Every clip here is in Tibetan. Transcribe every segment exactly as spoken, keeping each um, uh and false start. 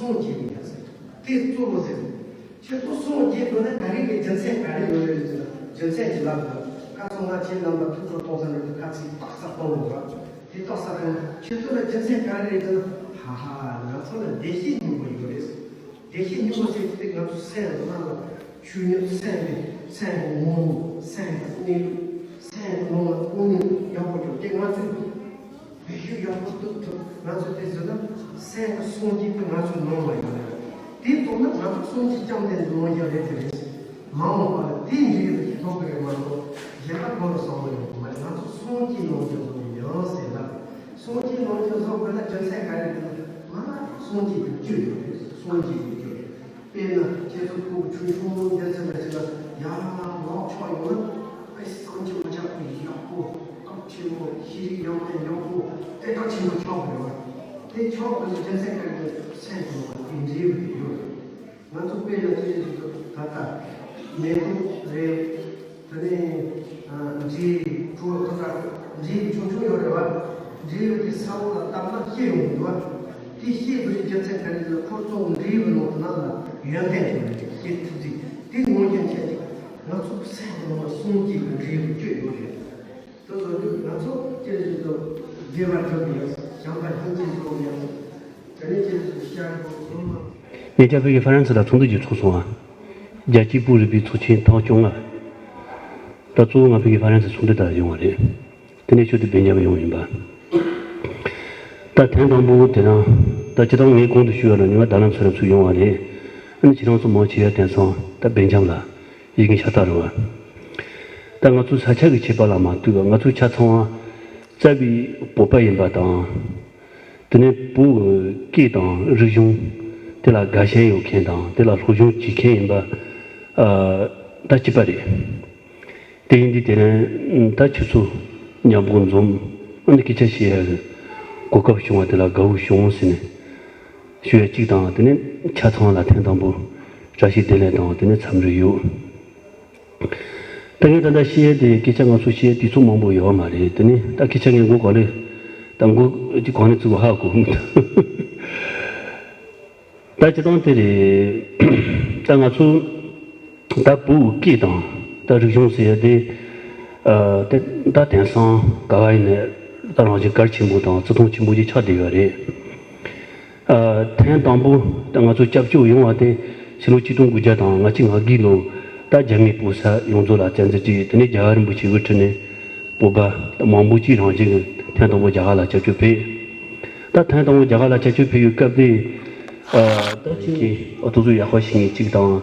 སངས་རྒྱས་པ་ཡིན་ཟེར། དེ་གཙོ་བོ་ཟེར། ཁྱེད་ཚོ་སངས་རྒྱས་དགོས་ན་ག་རེ་གི་རྒྱུ་མཚན་ག་རེ་ཡོད་རེད་ཟེར་ན། རྒྱུ་མཚན་གྱི་ལབ་དགོས། ཁ་ཚང་ང་ཁྱེད་རྣམ་པ་ཐུགས་ཁུར་གཏོང་ས་རེད། ཁ་ཚིག་ཏག་ཏག་གཏོང་དགོས་ར། དེ་ཏག་ས་གཏོང་། ཁྱེད་ཚོ་ལ་རྒྱུ་མཚན་ག་རེ་རེད་ཟེར་ན། ཧ་ཧ། ང་ཚོ་ལ་བདེ་སྐྱིད་སྙིང་པོ་ཡོད་རེད། བདེ་སྐྱིད་སྙིང་པོ་ཟེར་དེ་ང་ཚོ་སེམས་ནང་ལ་ཆོས་ཉིད་སེམས་ཀྱི་སེམས་ཀྱི་ངོ་བོ། སེམས་ཀྱི་གནས་ལུགས། སེམས་ཀྱི་ནང་ལ་ཀུན་ནས་ཡག་པོ་འགྲོ། དེ་ང་ཚོས་བེད་སྤྱོད་ཡག་པོ་ཐུབ་ཐུབ། ང་ཚོ་དེ་བཟོས་ན་སེམས་ཀྱི་སངས་རྒྱས་དེ་ང་ཚོའི་ནང་ལ་ཡོད་རེད། དེ་ཐོག་ན་ང་ཚོ་སངས་རྒྱས་བཅོམ་ལྡན་འདས་ནང་བཞིན་རེད། དེ་རེད། མ་འོངས་པ་ལ་དེའི་འབྲས་བུ་ཞིག་ཐོབ་ཀྱི་རེད་མ་གཏོགས། གཞན་པ་གང་ལ་བསམ་བློ་ཡོང་གི་མ་རེད། ང་ཚོ་སངས་རྒྱས་ནང་བཞིན་བཟོ་ཡང་ཟེར་ལ། སངས་རྒྱས་ནང་བཞིན་བཟོ་དགོས་ན་རྒྱུ་མཚན་ག་རེ་རེད་ན། ང་ལ་སངས་རྒྱས་ཀྱི་བཅུད་ཡོད་རེད། སངས་རྒྱས་ཀྱི་བཅུད། དཔེར་ན་ཁྱེད་ཚོ་ཕྲུ་གུ་ཆུང་ཆུང་འདི་ཚོ་ལ་བྱས་ན། ཡ་ལག་ཆགས་ཡོང་ན། ཨེ་བསམ་གྱིས་མི་ཁྱབ་པའི་ཡག་པོ། སྟོབས་ཆེན་པོ། ཤེས་རིག་ཡོན་ཏན་ཡག་པོ། དེ་དག་ཆེན་པོ་ཆགས་དགོས་པ། དེ་ཆགས་དགོས་ཀྱི་རྒྱུ་མཚན་ག་རེ་རེད། སེམས་ཀྱི་ནང་ལ་དེ་འབྲས་བུ་དེ་ཡོད་རེད། ང་ཚོ་དཔེར་ན་ཅི་ཞིག་ཏུ་ད་ལྟ་མེ་ཏོག་རེད། དེ་ནས་ཨ་འབྲས་བུ་ད་ལྟ་འབྲས་བུ་ཆུང་ཆུང་ཡོད་རེད་བ། འབྲས་བུ་དེ་ས་འོག་ལ་བཏབ་ན་སྐྱེ་ཡོང་གི་འདུག་བ། དེ་སྐྱེ་དགོས་ཀྱི་རྒྱུ་མཚན་ག་རེ་ཟེར་ན། ཁོ་གཙོ་བོ་འབྲས་བུ་ནང་དུ་ནང་ལ་ཡོན་ཏན་ཅིག་ཡོད་རེད། སྐྱེ་ཐུབ་ཚུལ་དེ་ངོས་འཛིན་བྱས་ཏེ། ང་ཚོ་སེམས་ནང་ལ་སངས་རྒྱས་ཀྱི་འབྲས་བུ་བཅུད་ཡོད་རེད། དེ་ཚོ་ནི་ང་ཚོ་སྐྱེ་བཞིན་དུ་བདེ་བར་སྒྲུབ་པའི་བྱམས་པ་སྙིང་རྗེ་སོགས་ཡང་། དེ་ནས་ཁྱེད་ཚོས་ཤར་ཁོག་ཚང་མ། ཉེ་ཆར་བོད་ཀྱི་ཧྥ་རན་སི་ལ་ཚོགས་འདུ་ཅིག་ཚོགས་སོང་ང་། རྒྱལ་སྤྱིའི་བོད་རིག་པའི་ཚོགས་ཆེན་ཐེངས་བཅོ་ལྔ། ད་གཙོ་བོ་ང་བོད་ཀྱི་ཧྥ་རན་སི་ཚོགས་འདུ་དང་ཡོང་བ་རེད། དེ་ནས་ཆུ་ཚོད་བདུན་འཇམ་ཡོང་ཡིན་པ། ད་ཐེངས་དང་པོ་དེ་རང་། ད་སྤྱིར་བཏང་ངས་གོང་དུ་ཞུས་པ་ནང་ཉི་མ་རྡ་རམ་ས་ལ་ཚུར་ཡོང་བ་རེད། ཨ་ནི་ཁྱེད་རང་ཚོ་མང་ཆེ་བ་དེང་སང་ད་སྦེལ་ཇམ་ལ་ཡི་གེ་ཤ་སྟག་རེད་བ། ད་ང་ཚོ་ས་ཆ་གི་ཁྱད་པར་ལ་མ་ལྟོས་པར། ང་ཚོ་ཆ་ཚང་བ་རྩ་བའི་བོད་པ་ཡིན་པ་དང་། དེ་ནས་བོད་ཀྱི་སྐད་དང་རིག་གཞུང་དེ་ལ་དགའ་ཞེན་ཡོད་མཁན་དང་། དེ་ལ་སློབ་སྦྱོང་བྱེད་མཁན་ཡིན་པ། ཨ། ད་གཅིག་པ་རེད། དེ་ཡིན་དུས་དེ་རིང་ད་ཁྱེད་ཚོ་མཉམ་པོ་འཛོམས། ཨ་ནི་སྐད་ཆ་བཤད་ཡག་གི་གོ་སྐབས་བྱུང་བ་དེ་ལ་དགའ་བོ་བྱུང་ཟེར་ནས་ཞུ་ཡ་གཅིག་དང་། དེ་ནས་ཆ་ཚང་ལ་ཐེངས་དང་པོ་བཀྲ་ཤིས་བདེ་ལེགས་དང་། དེ་ནས་འཚམས་འདྲི་ཡོད། ད་ངས་ད་ལྟ་བཤད་ཡས་དེ། སྐད་ཆ་ང་ཚོ་བཤད་ཡས་དུས་ཚོད་མང་པོ་ཡོད་མ་རེད། དེ་ནས་ད་སྐད་ཆ་ངས་མགོ་གང་ལེ། ད་མགོ་ཅིག་གང་ལེ་བཙུགས་པ་ཧ་གོ་མི་འདུག་ད་སྤྱིར་བཏང་དེ་རེད། ད་ང་ཚོ་ད་བོད་སྐད་དང་ད་རིག་གཞུང་ཟེར་ཡས་དེ། ཨ། དེ་ད་དེང་སང་ག་བ་ཡིན་ནའི་ད་རང་བཞིན་གལ་ཆེན་པོ་དང་བརྩི་མཐོང་ཆེན་པོ་ཅིག་ཆགས་བསྡད་ཡོད་རེད། ཨ། ཐེངས་དང་པོ་ད་ང་ཚོ་སྐྱབས་བཅོལ་ཡོང་བ་དེ་ཕྱི་ལོ་ཆིག་སྟོང་དགུ་བརྒྱ་དང་ང་གཅིག་ང་དགུའི་ལོ། ད་རྒྱ་མིའི་བོད་ས་ཡོངས་རྫོགས་ལ་བཙན་འཛུལ་བྱས། དེ་ནས་རྒྱལ་བ་རིན་པོ་ཆེ་དབུ་ཁྲིད་ནས་བོད་པ་མང་པོ་ཅིག་རང་བཞིན་གྱིས་ཐེངས་དང་པོ་རྒྱ་གར་ལ་སྐྱབས་བཅོལ་ཕེབས། ད་ཐེངས་དང་པོ་རྒྱ་གར་ལ་སྐྱབས་བཅོལ་ཕེབས་ཡོད་སྐབས་དེ། ཨ། ད་ཁྱེད་ཀྱིས་ཨ་ཏོག་ཙམ་ཡག་པོ་ཤེས་མཁན་གཅིག་དང་།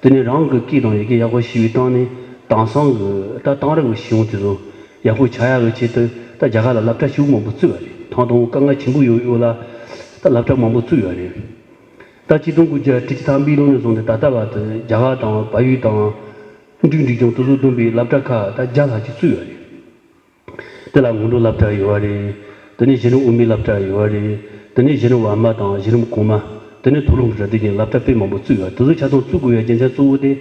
དེ་ནས་རང་གི་སྐད་དང་ཡི་གེ་ཡག་པོ་ཤེས་པའི་སྟེང་ནས་དེང་སང་གི་ད་དེང་རབས་ཀྱི་ཤེས་ཡོན་དེ་ཚོ་ཡག་པོ་ཆགས་ཡག་གི་ཆེད་དུ། ད་རྒྱ་གར་ལ་སློབ་གྲྭ་ཞེ་པོ་མང་པོ་བཙུགས་པ་རེད། ཐེངས་དང་པོ་དཀའ་ངལ་ཆེན་པོ་ཡོད་ཡོད་ལ། ད་སློབ་གྲྭ་མང་པོ་བཙུགས་ཡོད་རེད། ད་ཆིག་སྟོང་དགུ་བརྒྱ་དྲུག་ཅུ་ཐམ་པའི་ལོ་ནས་བཟུང་སྟེ་ད་ལྟ་བར་དུ་རྒྱ་གར་དང་བལ་ཡུལ་དང་འབྲུག་འབྲིང་ཆུང་དེ་ཚོ་བསྡོམས་པའི་སློབ་གྲྭ་ཁག་ད་བརྒྱ་ལྷག་ཅིག་བཙུགས་ཡོད་རེད། དེ་ལ་སྔོན་འགྲོ་སློབ་གྲྭ་ཡོད་རེད། དེ་ནས་གཞི་རིམ་དབུ་མའི་སློབ་གྲྭ་ཡོད་རེད། དེ་ནས་གཞི་རིམ་བར་མ་དང་གཞི་རིམ་གོང་མ། དེ་ནས་མཐོ་རིམ་གྱི་གྲྭ་སྡེ་བཞིན་སློབ་གྲྭ་དཔེ་མང་པོ་བཙུགས་ཡོད། དེ་ཚོ་ཆ་ཚང་བཙུགས་དགོས་ཡ་རྒྱུ་མཚན་གཙོ་བོ་དེ།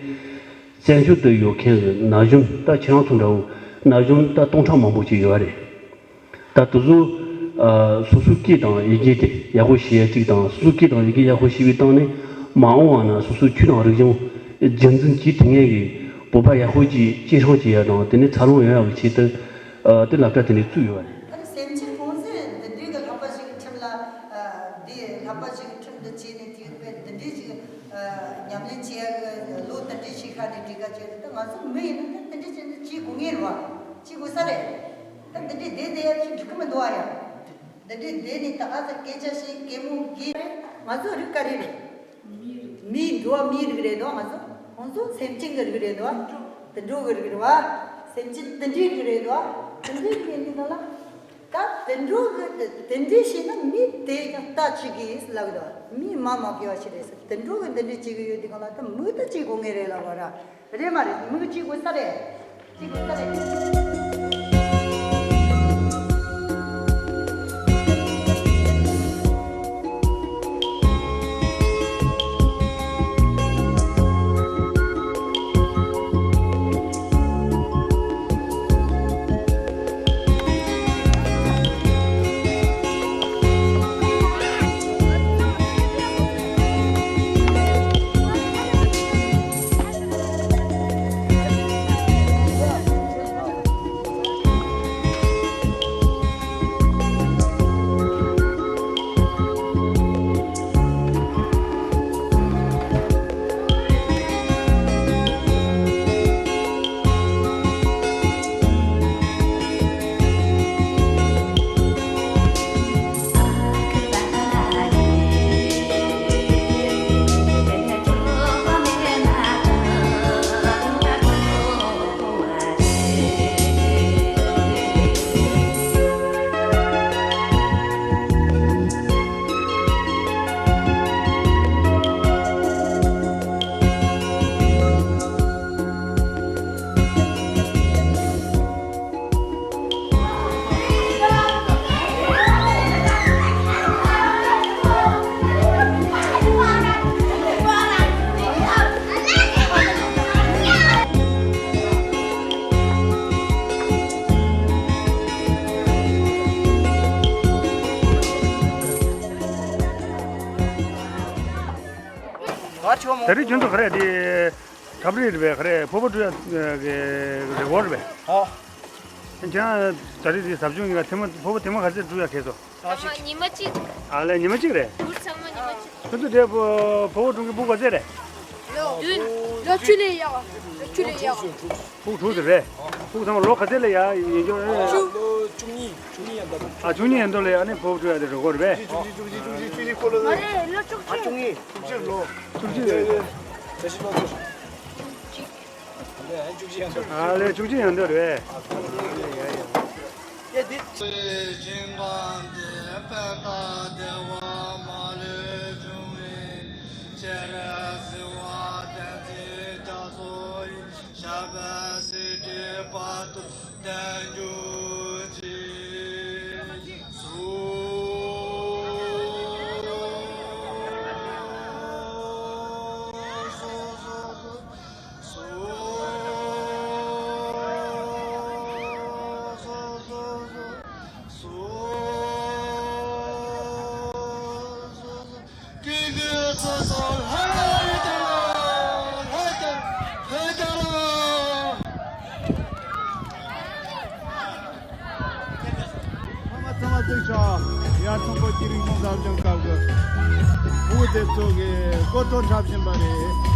བཙན་བྱོལ་དུ་ཡོད་མཁན་གྱི་ན་གཞོན་ད་ཁྱེད་རང་ཚོ་འདྲ་བོ་ན་གཞོན་ད་སྟོང་ཕྲག་མང་པོ་ཅིག་ཡོད་རེད། ད་དེ་ཚོ་ཨ་སོ་སོའི་སྐད་དང་ཡི་གེ་དེ་ཡག་པོ་ཤེས་ཡ་གཅིག་དང་། སོ་སོའི་སྐད་དང་ཡི་གེ་ཡག་པོ་ཤེས་པའི་སྟེང་ནས་མ་འོངས་པ་ན་སོ་སོའི་ཆོས་དང་རིག་གཞུང་རྒྱུན་འཛིན་བྱེད་ཐུབ་མཁན་གྱི་བོད་པ་ཡག་པོ་ཅིག་སྐྱེད་སྲིང་བྱེད་ཡ་དང་། དེ་ནས་འཚར་ལོངས་ཡོང་ཡག་གི་ཆེད་དུ་ཨ་དེ་སློབ་གྲྭ་དེ་འདྲ་བཙུགས་ཡོད་པ་རེད། ཨ་ནི་སེམས་ཅན་ཁོང་ཚོས་འདི་འདྲའི་གི་ལྷག་པ་ཞིག་ཁྲིམས་ལ་ཨ་འདི་ལྷག་པ་ཞིག་ཁྲིམས་འདི་བྱས་ནས་དེ་བས་འདི་འདྲའི་ཞིག་ཨ་ཉམས་ལེན་བྱེད་ཡ་གི་ལོ་འདི་འདྲའི་ཞིག་ཤར་ནས་འགྲིག་ག་བྱས་ཏེ། ད་ང་ཚོ་མི་ཡིན་ན་ད་འདི་འདྲའི་བྱས་ནས་བྱེད་དགོས་ངེས་རེད་བ། བྱེད་དགོས་ས་རེད། ད་འདི་འདྲའི་བསྡད་བསྡད་ཡ་ཅིག་འགྲིག་གི་མི་འདུག་ཨ་ཡ། འདི་འདྲའི་བསྡད་ནས་ད་ག་ས་སྐད་ཆ་བཤད་གད་མོ་བགད། ང་ཚོ་རིགས་ག་རེ་རེད། མིའི་འགྲོ་བ་མིའི་རིགས་རེད་དོ། ང་ཚོ་ཁོང་ཚོ་སེམས་ཅན་གྱི་རིགས་རེད་དོ། དུད་འགྲོ་གི་རིགས་རེད་བ། སེམས་ཅན་དུད་འགྲོའི་རིགས་རེད་དོ། དུད་འགྲོའི་རིགས་ཡིན་དུས་ན་ལ། ད་དུད་འགྲོ་གི་དུད་འགྲོ་བྱས་ན་མི་དེ་ཀྱང་ལྟ་བྱེད་ཀྱི་ལབ་གི་འདུག་མིས་མ་མ་གི་བ་ཞིག་རེད་ཟེར། དུད་འགྲོ་གི་དུད་འགྲོ་བྱེད་ཀྱི་ཡོད་དུས་གང་ལ་ད་མི་ད་བྱེད་དགོས་ངེས་རེད་ལབ་པ་ར། རེད་མ་རེད། མི་གཅིག་དགོས་ས་རེད། གཅིག་དགོས་ས་རེད། ད་རེས་ཁྱོད་ཚོ་ག་རེ་དེ་གྲབས་རིས་རེད་པས། ག་རེ་ཕོར་པ་བཀྲུ་ཡ་གི་རེ་བ་རེད་པས། ཨ། ཁྱེད་རང་ད་རེས་དེ་ཟབ་སྦྱོང་གཉིས་ཀ་ཐེངས་མ་ཕོར་པ་ཐེངས་མ་ག་ཚོད་བཀྲུ་ཡ་ཁེལ་སོང་། ཚང་མ་ཉི་མ་གཅིག་ཨ་ལས་ཉི་མ་གཅིག་རེད། འུར་ཚང་མ་ཉི་མ་གཅིག་ཁྱོད་ཚོ་དེ་ཕོར་པ་བཀྲུ་མཁན་ཕྲུ་གུ་ག་ཚོད་རེད། བདུན། ལོ་བཅུ་ལས་ཡག་ལོ་བཅུ་ལས་ཡག་ཕྲུ་གུ་དྲུག་ཙམ་རེད། ཕྲུ་གུ་ཚང་མ་ལོ་ག་ཚོད་ལ་ཡ་ཡིན་རྒྱུ་རེད། ལོ་བཅུ་གཉིས། བཅུ་གཉིས་ཡན་འདྲ་པོ། ཨ་བཅུ་གཉིས་ཡན་འདྲ་ལ་ཡ་ནི་ཕོར་པ་བཀྲུ་ཡ་དེ་རེ་བ་རེད་པས། བཅུ་གཅིག་བཅུ་གཅིག་བཅུ་གཅིག་ཁོ་ལ། མ་རེད། ལོ་བཅུ་གཅིག་བཅུ་གཉིས། བཅུ་གཅིག་ལོ། བཅུ་གཅིག་རེད། བཅུ་གཅིག་ལོ། བཅུ་གཅིག་ཨ་ལས་བཅུ་གཅིག་ཡན་འདྲ་རེད། ཚང་མ་ཚང་མ་ཚིག་ཆ། ཡར་ཚོང་པ་སྐྱིད་རིང་ཚོང་ཟབ་སྦྱོང་སྐབས་ཀྱི་ཕྲུ་གུ་དེ་ཚོ་གི་སྐོར་ཐོག་འཁྲབ་བཞིན་པ་རེད།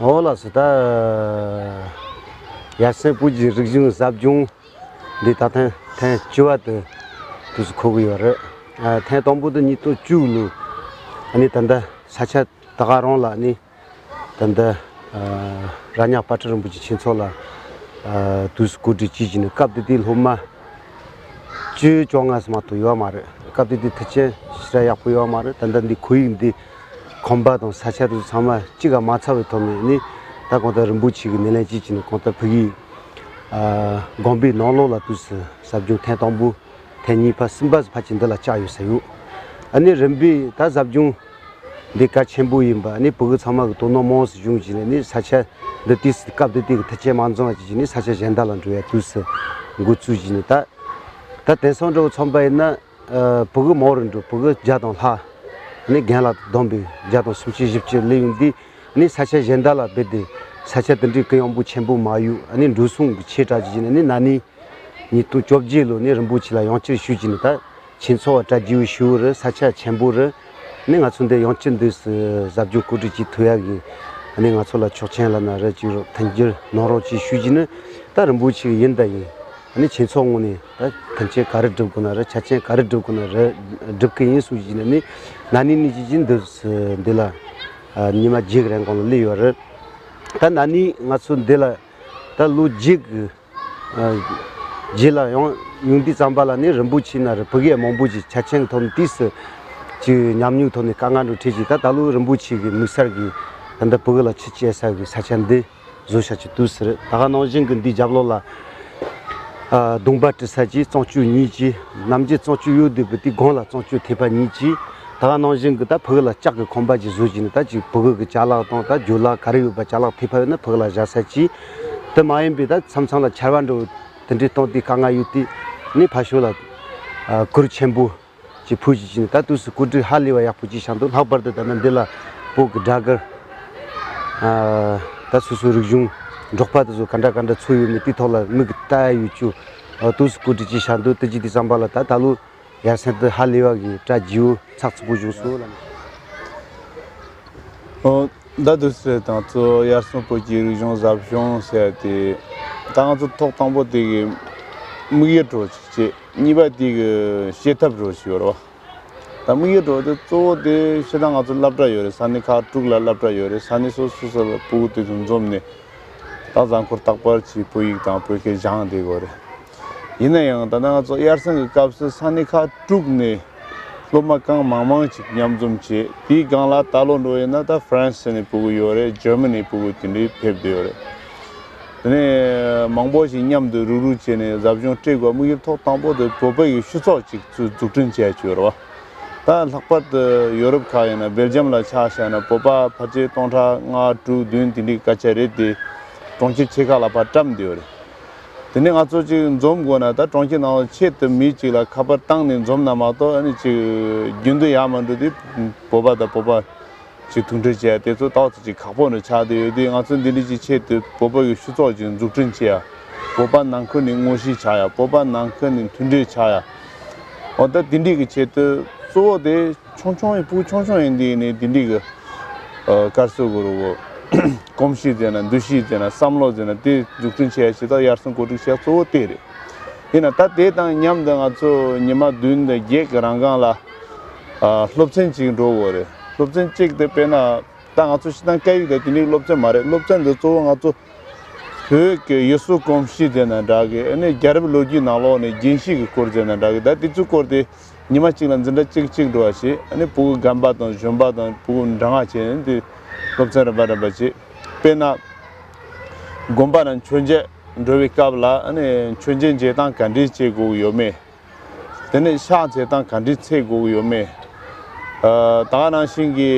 འོ་ལགས་སོ། ད་ཡར་སེང་སྤོ་བོའི་རིག་གཞུང་ཟབ་སྦྱོང་འདི་ད་ཐེངས་ཐེངས་བཅུ་པ་དེ་དུས་སུ་འཁོད་ཀྱི་ཡོད་རེད། ཨ། ཐེངས་དང་པོ་དེ་ཉིས་སྟོང་བཅུ་ལོ། ཨ་ནི་ད་ལྟ་ས་ཆ་ད་ག་རང་ལ་ནི། ད་ལྟ་ཨ་རྭ་ཉག་དཔལ་སྤྲུལ་རིན་པོ་ཆེ་མཁྱེན་ཚོགས་ལ་ཨ་དུས་སུ་གོ་སྒྲིག་བྱས་བྱས་ནས། སྐབས་དེ་དུས་སློབ་མ་བཅུ་བཅོ་ལྔ་ཙམ་མ་གཏོགས་ཡོད་མ་རེད། སྐབས་དེ་དུས་མཐུན་རྐྱེན་ཞེ་དྲག་ཡག་པོ་ཡོད་མ་རེད། ད་ལྟ་འདི་ཁོར་ཡུག་འདི། ཁང་པ་དང་ས་ཆ་དེ་ཚང་མ་གཅིག་ག་མ་ཚང་བའི་ཐོག་ནས་ནི། ད་གང་ལྟར་རིན་པོ་ཆེ་གི་སྣེ་ལེན་བྱས་བྱས་ནས། གང་ལྟར་ཕ་གིའི་ཨ་དགོན་པའི་ནང་ལོགས་ལ་དུས་སུ་ཟབ་སྦྱོང་ཐེངས་དང་པོ། ཐེངས་གཉིས་པ་གསུམ་པ་ཕལ་ཆེར་འདི་ལ་བཅར་ཡོད་ས་ཡོད། ཨ་ནི་རིམ་པས་ད་ཟབ་སྦྱོང་འདི་གལ་ཆེན་པོ་ཡིན་པ། ཨ་ནི་ཕྲུ་གུ་ཚང་མ་གི་དོ་སྣང་མང་ཙམ་བྱུང་བྱས་ནས་ནི། ས་ཆ་འདི་དུས་སུ་སྐབས་དེ་དུས་ཀྱི་མཐུན་རྐྱེན་མ་འཛོམས་པ་བྱས་བྱས་ནས། ས་ཆ་གཞན་དག་ལ་འགྲོ་ཡ་དུས་སུ་འགོ་བཙུགས་བྱས་ནས། ད་ད་དེང་སང་འདྲ་བོ་མཚོན་པ་ཡིན་ན། ཨ། ཕྲུ་གུ་མང་རུ་འགྲོ། ཕྲུ་གུ་བརྒྱ་དང་ལྷག་ནི་རྒན་ལགས་བསྡོམས་པས་བརྒྱ་དང་སུམ་ཅུ་བཞི་བཅུ་སླེབས་ཡོང་དུས། ནི་ས་ཆ་གཞན་དག་ལ་རྦད་དེ་ས་ཆ་དེ་འདྲའི་གུ་ཡངས་པོ་ཆེན་པོ་མ་ཡོད། ཨ་ནི་འགྲོ་སོང་གི་ཆེ་དྲགས་ཀྱི་ནི། ན་ནིང་ཉིས་སྟོང་བཅོ་བརྒྱད་ལོ་ནི་རིན་པོ་ཆེ་ལ་ཡང་བསྐྱར་ཞུས་ཀྱི་ནི། ད་ཁྱེད་ཚོ་བ་གྲ་རྒྱས་པོ་ཞུ་རེད། ས་ཆ་ཆེན་པོ་རེད། ནི་ང་ཚོ་འདི་ཡང་བསྐྱར་འདུག་སེ་ཟབ་སྦྱོང་གོ་སྒྲིག་བྱེད་ཐུབ་ཡག་གི། ཨ་ནི་ང་ཚོ་ལ་ཆོག་མཆན་ལབ་ན་རེད། ཅིག་རོགས་མཐུན་འགྱུར་གནང་རོགས་ཅེས་ཞུས་ཀྱི་ནི། ད་རིན་པོ་ཆེ་གི་ཡིན་ད་ཡིན། ཨ་ནི་ཁྱེད་ཚོ་ངོས་ནས་ད་མཐུན་རྐྱེན་ག་རེ་སྒྲུབ་དགོས་ན་རེད། ཆ་རྐྱེན་ག་རེ་སྒྲུབ་དགོས་ན་རེད། སྒྲུབ་གི་ཡིན་གསུངས་ཀྱི་ནི། ནི་ན་ནིང་ནས་བྱས་བྱས་འདུག་སེ་འདི་ལ་ཨ་ཉི་མ་བརྒྱད་ཀྱི་རིང་གོང་ལ་སླེབས་ཡོད་རེད། ད་ན་ནིང་ང་ཚོ་འདི་ལ་ད་ལོ་བརྒྱད་ཀྱི་ཨ་རྗེས་ལ་ཡང་ཡོང་དུས་ཙམ་པ་ལ་ནི། རིན་པོ་ཆེ་ན་རེད། ཕྲུ་གུ་མང་པོ་ཅིག་ཆ་རྐྱེན་གྱི་ཐོག་ནས་དུས་སུ་ཅིག་ཉམས་མྱོང་ཐོག་ནས་དཀའ་ངལ་འདྲ་འཕྲད་ཅིག་ད་ད་ལོ་རིན་པོ་ཆེ་གི་དམིགས་བསལ་གྱི་ད་ལྟ་ཕྲུ་གུ་ལ་ཆུ་སྐྱེལ་ས་གི་ས་ཆ་འདི་བཟོ་བྱ་ཆེད་དུས་སུ་རེད། ད་ག་ནང་བཞིན་གྱི་འདིའི་རྒྱབ་ལོགས་ལ་ཨ་གདོང་པ་བྲི་ས་ཅིག་གཙང་སྤྱོད་གཉིས་ཅིག་ནམ་རྒྱུན་གཙང་སྤྱོད་ཡོད་བསྡད་པའི་དེའི་སྒང་ལ་གཙང་སྤྱོད་ཐེབས་པ་གཉིས་ཅིག་ད་ག་ནང་བཞིན་གྱི་ད་ཕྲུ་གུ་ལ་ལྕགས་ཀྱི་ཁང་པ་ཅིག་བཟོ་བྱས་ནས། ད་ཅིག་ཕྲུ་གུ་གི་ཅ་ལག་དང་། ད་རྒྱུ་ལག་ག་རེ་ཡོད་པ། ཅ་ལག་ཕལ་པ་ཡོད་ན་ཕྲུ་གུ་ལ་བཞག་ས་ཅིག་དེ་མ་ཡིན་པའི་ད་མཚམས་མཚམས་ལ་ཆར་པ་འདྲ་བོ་དེ་འདྲའི་གཏོང་དུས་དཀའ་ངལ་ཡོད་དུས་ནི། ཕར་ཕྱོགས་ལ་ཨ་གུར་ཆེན་པོ་ཅིག་ཕུབ་བྱས་བྱས་ནས། ད་དུས་སུ་གོ་སྒྲིག་ཧ་ལས་པ་ཡག་པོ་ཅིག་བྱུང་འདུག་ལྷག་པར་དུ་ད་ནི་འདི་ལ་བོད་ཀྱི་སྦྲ་གུར། ཨ་ད་སོ་སོའི་རིག་གཞུང་འབྲོག་པ་དེ་ཚོ་ག་འདྲ་ག་འདྲ་ཚོ་ཡོད་མེད་དེའི་ཐོག་ལ་མིག་ལྟ་ཡ་ཡོད་རྒྱུ། ཨ་དུས་སུ་གོ་སྒྲིག་ཅིག་བྱུང་འདུག་དེ་བྱས་དུས་ཙམ་པ་ལ་ད་ད་ལོ་ཡར་སེང་དེ་ཧ་ལས་པ་གི་གྲ་རྒྱས་པོ་ཚགས་ཚུད་པོ་བྱུང་སོང་ལ། ཨོ། ད་དུས་སུ་རེད། ད་ང་ཚོ་ཡར་སེང་སྤོ་བོའི་རིག་གཞུང་ཟབ་སྦྱོང་ཟེར་དེ། ད་ང་ཚོ་ཐོག་དང་པོ་དེ་གི་དམིགས་ཡུལ་འདྲ་བོ་ཅིག་བྱས། གཉིས་པ་དེ་གི་བྱེད་ཐབས་འདྲ་བོ་ཅིག་ཡོད་རེད་བ། ད་དམིགས་ཡུལ་འདྲ་བོ་དེ་གཙོ་བོ་དེ་སྤྱིར་བཏང་ང་ཚོ་སློབ་གྲྭ་ཡོད་རེད། ས་གནས་ཁག་དྲུག་ལ་སློབ་གྲྭ་ཡོད་རེད། ས་གནས་སོ་སོ་སོ་ལ་ཕྲུ་གུ་དེ་ཚོ་འཛོམས་ནས། ད་གཟའ་འཁོར་རྟག་པར་གྱི་བོད་ཡིག་དང་བོད་སྐད་སྦྱང་བསྡད་ཀྱི་ཡོད་རེད། ཡིན་ན་ཡང་ད་ལྟ་ང་ཚོ་ཡར་སེང་གི་སྐབས་སུ་ས་གནས་ཁག་དྲུག་ནས་སློབ་མ་གང་མང་མང་ཅིག་མཉམ་འཛོམས་བྱས། དེའི་སྒང་ལ་ད་ལོ་འདྲ་བོ་ཡིན་ན་ད་ཧྥ་རན་སི་ནས་ཕྲུ་གུ་ཡོད་རེད། འཇར་མ་ནིའི་ཕྲུ་གུ་དེ་འདྲའི་ཕེབས་བསྡད་ཡོད་རེད། དེ་ནས་མང་པོ་ཞིག་མཉམ་དུ་རུག་རུག་བྱས་ནས་ཟབ་སྦྱོང་སྤྲད་དགོས། དམིགས་ཡུལ་ཐོག་དང་པོ་དེ་བོད་པ་ཡི་སྤྱི་ཚོགས་ཅིག་འཛུགས་སྐྲུན་བྱེད་ཡ་ཅིག་ཡོད་རེད་བ། ད་ལྷག་པར་དུ་ཡོ་རོབ་ཁག་ཡིན་ན། སྦེལ་ཇམ་ལ་ཆ་བཞག་ན། བོད་པ་ཕལ་ཆེར་སྟོང་ཕྲག་ལྔ་དྲུག་བདུན་དེ་འདྲའི་སྐད་ཆ་རེད་དེ། གྲོང་ཁྱེར་ཆེ་ཁག་ལ་ཕར་བཀྲམ་བསྡད་ཡོད་རེད། དེ་ནས་ང་ཚོ་ཅིག་འཛོམས་དགོས་ན། ད་གྲོང་ཁྱེར་ནང་ལ་ཆེད་དུ་མི་གཅིག་ལ་ཁ་པར་བཏང་ནས་འཛོམས་ན་མ་གཏོགས། ཨ་ནི་ཅིག་རྒྱུན་དུ་ཡར་མ་འགྲོ་དུས་བོད་པ་དང་བོད་པ་ཅིག་མཐུན་སྒྲིལ་བྱས་དེ་ཚོ་ཏོག་ཙམ་ཅིག་ཁག་པོ་འདྲ་ཆགས་བསྡད་ཡོད་དུས། ང་ཚོ་འདི་འདྲ་ཅིག་ཆེད་དུ་བོད་པ་གི་སྤྱི་ཚོགས་ཅིག་འཛུགས་སྐྲུན་བྱེད་ཡ། བོད་པ་ནང་ཁུལ་ནས་དངོས་གཞི་ཆགས་ཡ། བོད་པ་ནང་ཁུལ་ནས་མཐུན་སྒྲིལ་ཆགས་ཡ། འོ། ད་དེ་འདྲའི་གི་ཆེད་དུ་གཙོ་བོ་དེ་ཆུང་ཆུང་ཡིན། ཕྲུ་གུ་ཆུང་ཆུང་ཡིན་དུས་ནས་དེ་འདྲའི་གི་ཨ་དཀར་སོ་གོ་རུ་གོ་གོམས་གཤིས་ཟེར་ན། འདུ་ཤེས་ཟེར་ན། བསམ་བློ་ཟེར་ན། དེ་འཛུགས་སྐྲུན་བྱེད་ཡ་ཞེ་དྲག་ཡར་སེང་གོ་སྒྲིག་བྱེད་ཡ་གཙོ་བོ་དེ་རེད། ཡིན་ན་ད་དེ་དང་མཉམ་དུ་ང་ཚོ་ཉི་མ་བདུན་དང་བརྒྱད་ཀྱི་རང་སྒང་ལ་ཨ་སློབ་ཚན་གཅིག་འགྲོ་དགོས་རེད། སློབ་ཚན་གཅིག་དེ་དཔེར་ན། ད་ང་ཚོ་སྤྱིར་བཏང་སྐད་ཡིག་དང་དེ་འདྲའི་སློབ་ཚན་མ་རེད། སློབ་ཚན་འདི་གཙོ་བོ་ང་ཚོ་བོད་ཀྱི་ཡུལ་སྲོལ་གོམས་གཤིས་ཟེར་ན་འདྲ་གི། ཨ་ནི་རྒྱལ་རབས་ལོ་རྒྱུས་ནང་ལོགས་ནས་རྒྱུན་ཤེས་ཀྱི་སྐོར་ཟེར་ན་འདྲ་གི། ད་དེ་ཚོའི་སྐོར་དེ་ཉི་མ་གཅིག་ལ་འཛིན་གྲྭ་གཅིག་གཅིག་འགྲོ་བ་བྱེད། ཨ་ནི་ཕྲུ་གུ་རྒན་པ་དང་གཞོན་པ་དང་ཕྲུ་གུ་འདྲ་མཉམ་བྱས་ནས་དེ་སློབ་ཚན་རིམ་པ་རིམ་པ་བྱེད། དཔེར་ན། དགོན་པ་ནང་མཆོད་མཇལ་འགྲོ་བའི་སྐབས་ལ། ཨ་ནི་མཆོད་མཇལ་མཇལ་སྟངས་ག་འདྲས་བྱེད་དགོས་ཀྱི་ཡོད་མེད། དེ་ནས་ཕྱག་འཚལ་སྟངས་ག་འདྲས་འཚལ་དགོས་ཀྱི་ཡོད་མེད། ཨ་ད་ག་ནང་བཞིན་གྱི་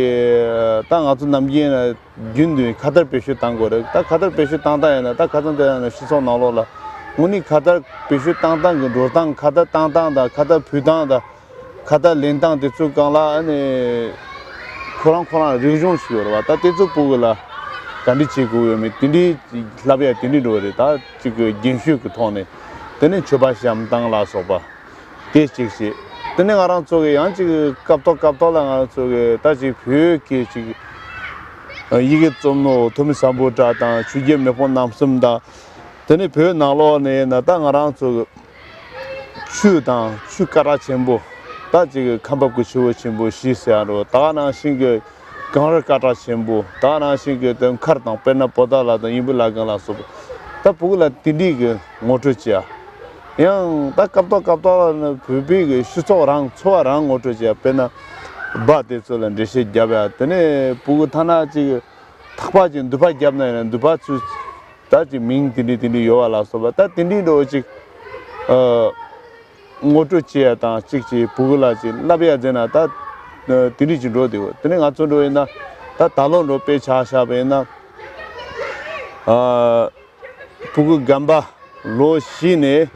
ད་ང་ཚོ་ནམ་རྒྱུན་རྒྱུན་དུ་ཁ་དར་བེད་སྤྱོད་གཏང་དགོས་རེད། ད་ཁ་དར་བེད་སྤྱོད་གཏང་སྟངས་ཡིན་ན། ད་ཁ་སང་དེ་ཡང་སྤྱི་ཚོགས་ནང་ལོགས་ལ་དངོས་གནས་ཁ་དར་བེད་སྤྱོད་གཏང་སྟངས་ཀྱི་འགྲོ་སྟངས། ཁ་དར་བཏང་སྟངས་དང་། ཁ་དར་ཕུལ་སྟངས་དང་། ཁ་དར་ལེན་སྟངས་དེ་ཚོའི་སྒང་ལ། ཨ་ནི་ཁོ་རང་ཁོ་རང་རིག་གཞུང་ཞིག་ཡོད་རེད་བ། ད་དེ་ཚོ་ཕྲུ་གུ་ལ་ག་འདྲས་བྱེད་དགོས་ཀྱི་ཡོད་མེད། དེ་འདྲས་བསླབ་ཡ་དེ་འདྲས་འགྲོ་རེད། ད་ཅིག་གི་རྒྱུན་ཤེས་ཀྱི་ཐོག་ནས། དེ་ནས་མཆོད་པ་བཤམས་སྟངས་ལ་སོགས་པ། དེ་གཅིག་བྱས། དེ་ནས་ང་རང་ཚོ་གི་ཡང་ཅིག་སྐབས་ཐོག་སྐབས་ཐོག་ལ་ང་རང་ཚོ་གི་ད་ཅིག་བོད་ཀྱི་ཅིག་ ཡི་གེ་རྩོམ་ནོ་ཐོན་མི་སམ་བྷོ་ཊ་དང་ཆོས་རྒྱལ་མེས་དབོན་རྣམ་གསུམ་དང་། དེ་ནས་བོད་ནང་ལོགས་ནས་ན་ད་ང་རང་ཚོ་ཆོས་དང་ཆོས་སྐད་གྲགས་ཆེན་པོ་ད་ཅིག་ཁམས་བབ་ཀྱི་ཆུ་བོ་ཆེན་པོ་ཞེས་ཟེར་ཡ་རོ། ད་ག་ནང་བཞིན་གྱི་གངས་རི་སྐད་གྲགས་ཆེན་པོ། ད་ག་ནང་བཞིན་གྱི་དེ་མཁར་དང་དཔེར་ན་པོ་ཏཱ་ལ་དང་ཡུམ་བུ་བླ་སྒང་ལ་སོགས་པ། ད་ཕྲུ་གུ་ལ་དེ་འདྲའི་གི་ངོ་སྤྲོད་བྱེད་ཡ། ཡང་ད་སྐབས་ཐོག་སྐབས་ཐོག་ལ་ནི་བོད་པའི་གི་སྤྱི་ཚོགས་རང་འཚོ་བ་རང་ངོ་སྤྲོད་བྱེད་ཡ། དཔེར་ན་སྦྲ་དེ་ཚོ་ལ་འགྲེལ་བཤད་རྒྱབ་ཡ། དེ་ནས་ཕྲུ་གུ་ཐ་ན་ཅིག་ཐག་པ་ཅིག་མདུད་པ་རྒྱབ་ན་ཡང་མདུད་པ་ཚོས་ད་ཅིག་མིང་དེ་འདྲའི་དེ་འདྲའི་ཡོད་པ་ལ་སོགས་པ། ད་དེ་འདྲའི་འགྲོ་ཅིག་ཨ་ངོ་སྤྲོད་བྱེད་ཡ་དང་གཅིག་ཅིག་ཕྲུ་གུ་ལ་ཅིག་བསླབ་ཡ་མཛད་ན་ད་དེ་འདྲའི་ཅིག་འགྲོ་བསྡད་ཡོད། དེ་ནས་ང་ཚོ་འགྲོ་ཡིན་ན་ད་ད་ལོ་འགྲོ་དཔེ་ཆ་བཞག་པ་ཡིན་ན། ཨ་ཕྲུ་གུ་རྒན་པ་ལོ་བཞི་ནས་